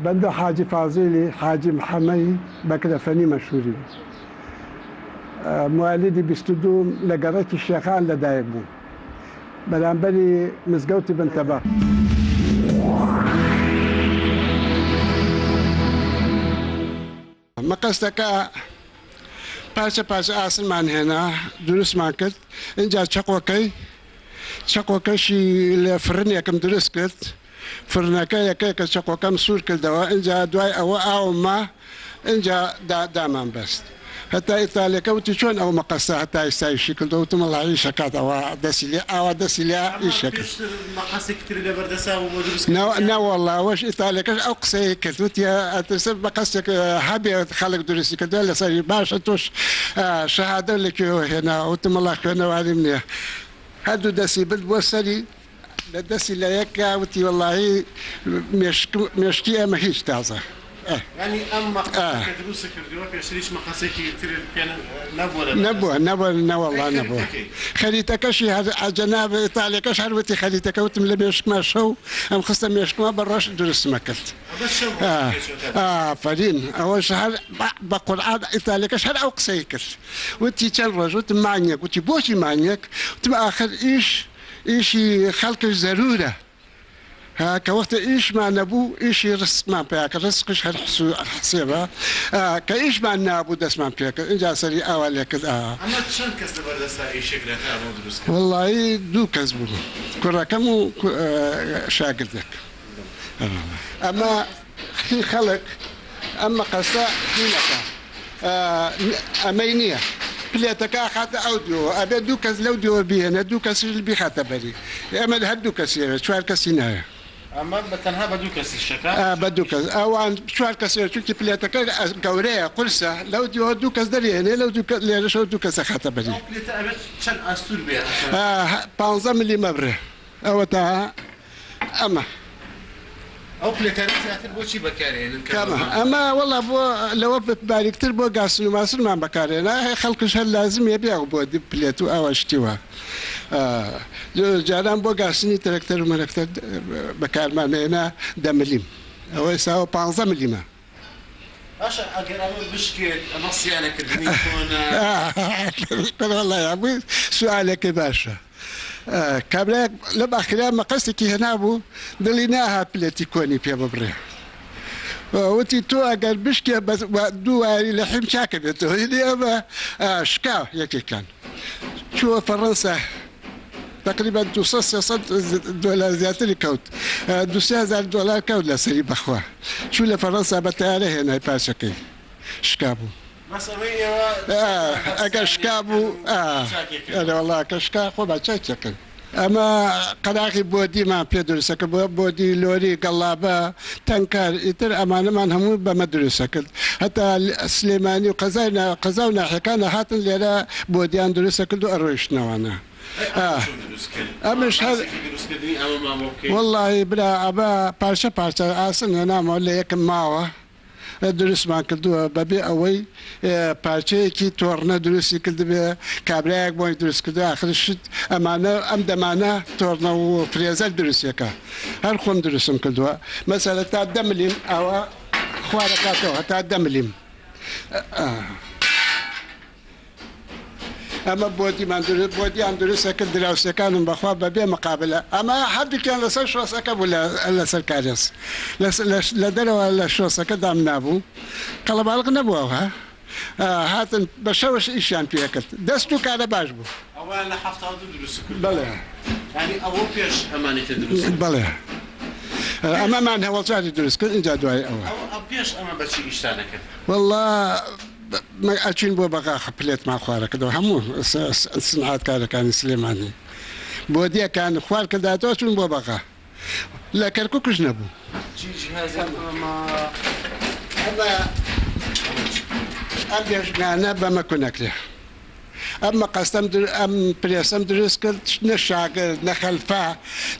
بەندە حاجی فازیلی حاجی محەمەی بەکرەفەنی مەشهوری موالیدی 22 لە گەڕەکی شێخان لەدایک بووم بەرامبەری مزگەوتی بن تەبەق. مقەستەکە پارچە پارچە ئاسنمان هێنا دروستمان کرد ئینجا چەقۆکەی چەقۆکەشی لە فرنێکم دروست کرد فرنەکە یەکە یەکە چەقۆکەم سوور کردەوە ئینجا دوای ئەوە ئاوم ما ئینجا دامان بەست هەتا ئیتالیەکە وتی چۆن ئەو مقەستە هەتا ئیستا ئیشی کردوە وتم وەڵا ئیش ئەکات ئەوە دەستی لێ ئاوا دەستی لێ ئیش ئەمە ئەکرد. پێشتر مقەستێکی تری لەبەر دەسا بوو بۆ دروست نا کردنیان؟ نەوەڵا ئەوەش ئیتالیەکەش ئەو قسەیەی کرد وتی ئەترسم مقەستێک هەبێ خەڵک دروستی کردوە لەسەری باشە تۆش شەهادەو لە کوێوە هێناوە وتم وەڵا خوێنەواریم نیە هەردوو دەستی برد بۆ سەری لە دەستی لە یەک کا وتی وەڵاهی مێشک مێشکی ئێمە هیچ تازە ئە. یانی ئەم مەقەسە ئا. کە دروستت کردووە پێشتر هیچ مەقەسێکی ترت پێ نەبووە لە بەردەست؟ نەبووە نەبووە نەوەڵا ئەی نەبووە خەریتەکەی؟ خەریتەکەشی هەر جەناب ئیتالیەکەش هەر وتی خەریتەکە وتم لە مێشکما شەو ئەم خستە مێشکما بە ڕۆژ دروستمە کرد ئەمە چەند ئا ڕۆژێک پێچووە تا دروست ئافەرین ئەوەش هەر بە بە قورعان ئیتالیەکەش هەر ئەو قسەی کرد وتی چەند ڕۆژ وتم مانگێک وتی بۆچی مانگێک وتم ئاخر ئیش ئیشی خەڵکش زەرورە ها کە وەختێ ئیشمان نەبوو ئیشی ڕسقمان پیا کرد ڕسقیش هەر حسێبە کە ئیشمان نابوو دەستمان پێ کرد ئینجا سەری ئاوا لێ کرد ئا. ئەمە چەند کەس لەبەر دەستا ئیشێک دەکا بۆ دروست کردن؟ وەڵایی دوو کەس بوو کوڕەکەم و شاگردێک ئەمە هی خەڵک ئەم مقەستە هینەکە ئەمەی نییە پلێتەکە ئەخاتە ئەو دیوەوە ئەبێ دوو کەس لەو دیوە بیهێنێ دوو کەسیش بیخاتە بەری ئێمە هەر دوو کەسی ئەوێ چوار کەسی ناوێ. ئەمە بە تەنها بە دوو کەس ئیشەکە؟ بە دوو کەس ئەوان چوار کەس ئەوێ چونکی پلێتەکە گەورەیە قورسە لەو دیوە دوو کەس دەریهێنێ لەو دوو کەس لێرەشەوە دوو کەس ئەخاتە بەری. ئەو پلێتە ئەبێ چەند ئەستوور بێ؟ پانزە ملیمە بڕێ ئەوەتا ئەمە. ئەو پلێتانە زیاتر بۆچی بەکارئێنن کە کامە بەمان ئەمە وەڵا بۆ لەوە باریکتر بۆ گاسن و ماسنمان بەکارهێنا هەی خەڵکش هەر لازمیە بێ بۆ پلێت و ئاوا شتی وا جاران بۆ گاسنی ترەکتەر و مەرەکتەر بەکارمان هێنا دە ملیم ئەوە ئێستا پانزە ملیمە. باشە ئەگەر ئەمە بشکێت ئەمە سیانەکردنی چۆنە؟ وەڵا یابوو سوالەکەی باشە کابرایەک لەم ئاخریا مەقەستێکی هێنابوو دڵی ناهات پلێتی کۆنی پێ ببڕێ وتی تۆ ئەگەر بشکێ بەس دوو وایری لەحیم چاکە بێتەوە ئیدی ئەمە شکا یەکێکیان چووە فەڕەنسا تقریبا 200 300 دۆلار زیاتری کەوت 2 هزار دۆلار کەوت لەسەری بەخوا چوو لە فەڕەنسا بە تەیارە هێنای پارچەکەی شکابوو. بەس ئەوەی ئێوە ئەگەر شکا بوو ئەرێ وەڵا کە شکا خۆمان چاکیەکەین. ئەمە قەراغی بۆدیمان پێ دروستەکرد بۆ بۆدی لۆری گەڵابە تەنکەر ئیتر ئەمانەمان هەموو بەمە دروستەکرد هەتا سلێمانی و قەزای قەزا و ناحیەکان هاتن لێرە بۆدیان دروستەکرد و ئەڕۆیشتنەوانە. ئەمش هەر وەڵاهی برا ئەمە پارچە پارچە ئاسن هێنامەوە لە یەکم ماوە دروستمان کردووە بەبێ ئەوەی پارچەیەکی تۆڕنە دروستی کردبێ کابرایەک بۆی دروست کردووە ئاخر شت ئەمانە ئەم دەمانە تۆڕنە و فرێزەر دروستەکە هەر خۆم دروستم کردووە مەسەلە تا دە ملیم ئەوە خوارەکاتەوە هەتا دە ملیم. ئەمە بۆدیمان دروست بۆدیان دروست ئەکرد دراوسێکانم بەخوا بەبێ مقابلە ئەمە هەردووکیان لەسەر شۆسەکە بوو لەسەر کارێز لە دەرەوە لە شۆسەکە دامنابوو قەڵەباڵغ نەبوو ئەوها هاتن بە شەوەش ئیشیان پێکرد دەست و کارە باش بوو. ئەوەیان لە 72 دروست کردووە. بەڵێ. یانی ئەوە پێش ئەمانی تر دروست کرد. بەڵێ. ئەمەمان هەوەڵجاری دروست کرد ئینجا دوای ئەوە. ئەو پێش ئەمە بەچی ئیشتان ئەکرد؟ وەڵا ئەچوین بۆ بەغا پلێتمان خوارەکردەوە هەموو سنعاتکارەکانی سلێمانی بۆدیەکان خوار کرداتەوە چوون بۆ بەغا لە کەرکوکش نەبوو. چی جیهازێک ئەمە؟ ئەمە ئەم بێژنانە بەمە کونەکرێ. ئەم مەقەستەم ئەم پرێسەم دروست کرد نە شاگرد نە خەلفە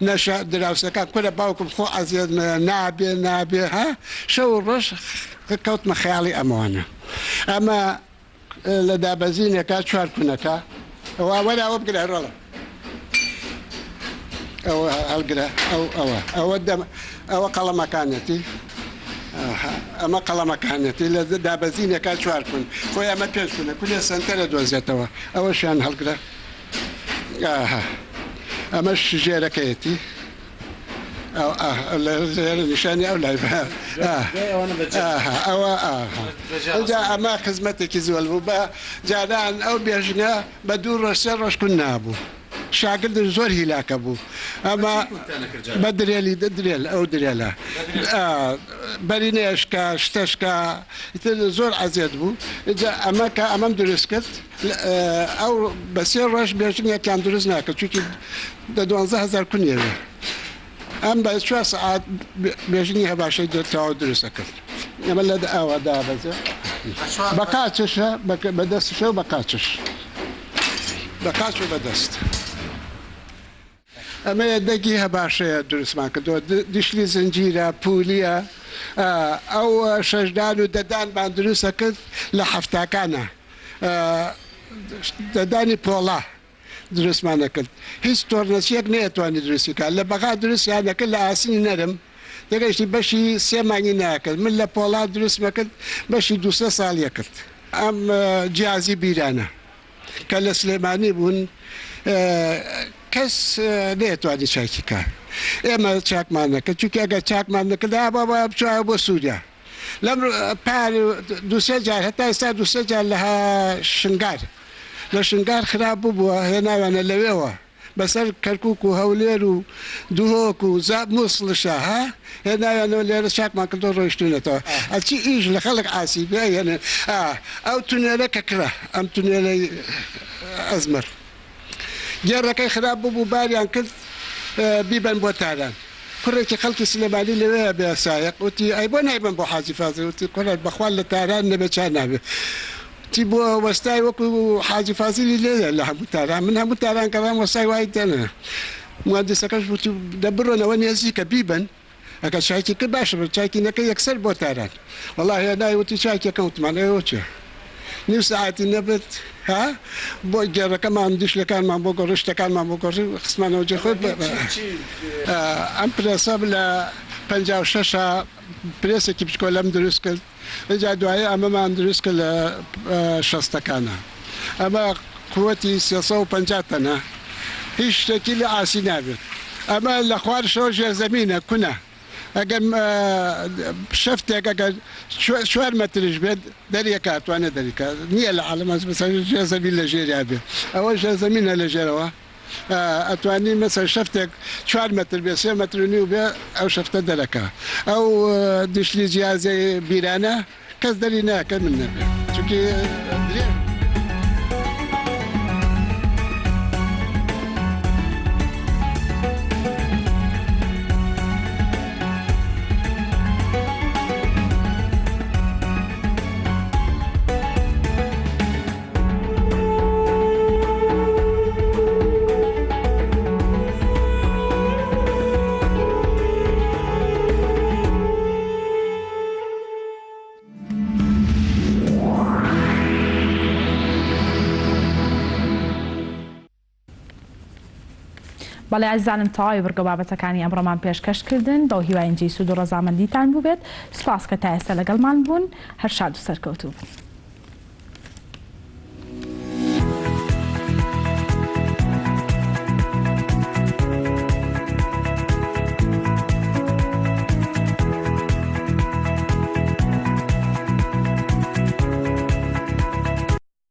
نە دراوسێکان کورە باوکم خۆ ئەزیەت مەیە نابێ نابێ ها شەو و ڕۆژ کەوتمە خەیاڵی ئەمەوانە ئەمە لە دابەزینێکا چوار کونەکە ئەوە وەرە ئەوە بگرە ڕۆڵە ئەوە هەڵگرە ئەو ئەوە ئەوە دەم ئەوە قەڵەمەکانێتی ئەمە قەڵەمەکانێتی لە دابەزینێکا چوار کون خۆی ئەمە پێنج کونە کونێ سەنتەرە دۆزێتەوە ئەوەشیان هەڵگرە ئاها ئەمەش ژێرەکەیەتی لێرە نیشانی ئەو لای ئەوە ئەوجا ئەمە خزمەتێکی زۆر بوو بە جاران ئەو بێژنە بە دوو ڕۆژ سێ ڕۆژ کون نابوو. شاگردش زۆر هیلاکە بوو ئەمە بە درێلی درێل ئەو درێلە بەرینێشکە شتەشکە ئیتر زۆر عەزێت بوو ئینجا ئەمە کە ئەمەم دروست کرد ئەو بە سێ ڕۆژ بێژنێکیان دروست ناکرد چونکی دە دوانزە هەزار کونیەوێ ئەم بە چوار سەعات بێژنی هەباشەی تەواو دروست ئەکرد ئەمە لە ئاوا دابەزێ بە قاچشە بە دەستشە و بە قاچش بە قاچ و بە دەست. ئەمە یەدەگی هەباشەیە دروستمان کردووە دیشلی زنجیرە پولیە ئەو شەشدان و دەدانمان دروست ئەکرد لە حەفتاکانە دەدانی پۆڵا دروستمان ئەکرد هیچ تۆرنەچیەک نەیەتوانی دروستی کا لە بەغا دروستیان ئەکرد لە ئاسنی نەرم دەگەیشتی بەشی سێ مانگی ناکرد من لە پۆڵا دروستم ئەکرد بەشی دوو سێ ساڵی ئەکرد ئەم جیازی بیرانە کە لە سلێمانی بوون کەس نەیەتوانی چاکی کا ئێمە چاکمان نەکرد چونکە ئەگەر چاکمان نەکرد بابا بچوایە بۆ سووریا لەم پار دوو سێ جار هەتا ئێستا دوو سێ جار لە شنگار لە شنگار خراپ ببووە هێناویانە لەوێوە بەسەر کەرکوک و هەولێر و دهۆک و زاب موسڵشا ها هێناویانەوە لێرە چاکمان کردو ڕۆیشتونەتەوە ئەچی ئیش لە خەڵک عاسی بێ هێنێ ئا ئەو تونێلە کە کرا ئەم تونێلەی ئەزمەر گێڕەکەی خراپ ببوو باریان کرد بیبەن بۆ تاران کوڕێکی خەڵکی سلێمانی لەوێ بێ سایەق وتی ئەی بۆ نایبەن بۆ حاجی فازل وتی کوڕە بەخوا لە تاران نەبێ چا نابێ وتی بۆ وەستای وەکو حاجی فازیلی لێیە لە هەموو تاران من هەموو تاران گەڕام وەستای وای دەنێ مهندسەکەش وتی دە بڕۆنەوە نێزیکە بیبەن. ئەگەر چاکی کرد باشە بە چاکی نەکە یەکسەر بۆ تاران وەڵا هێنای وتی چاکیەکەم وتمان ئێوە چێ نیو سەعاتی نەبێت ها بۆ گێڕەکەمان دیشلەکانمان بۆ گۆڕی شتەکانمان بۆ گۆڕی خستمانەوە جێ خۆی ئەم پرێسە لە 56 پرێسێکی بچکۆلەم دروست کرد ئینجا دوایی ئەمەمان دروست کرد لە شەستەکانا ئەمە قوتی 350 تەنە هیچ شتێکی لە ئاسی نابێت ئەمە لە خوارشەوە ژێرزەمینە کونە ئەگەر شەفتێک ئەگەر چوار مەتریش بێت دەریەکە ئەتوانێت دەریکە نییە لە عالەم مەسەلەن ژێرزەمین لە ژێریا بێت ئەوە ژێرزەمینە لە ژێرەوە ئەتوانی مەسەلەن شەفتێک چوار مەتر بێ سێ مەتر و نیو بێ ئەو شەفتە دەرەکا ئەو دیشلی جیازەی بیرانە کەس دەری ناکە من نەبێ چونکی درێژ. بەڵێ ئازیزانم تەواوی بڕگە و بابەتەکانی ئەمڕۆمان پێشکەش کردن بەو هیواین جێی سوود و ڕەزامەندیتان بووبێت سوپاس کە تا ئێستا لەگەڵمان بوون هەر شاد و سەرکەوتوو بن.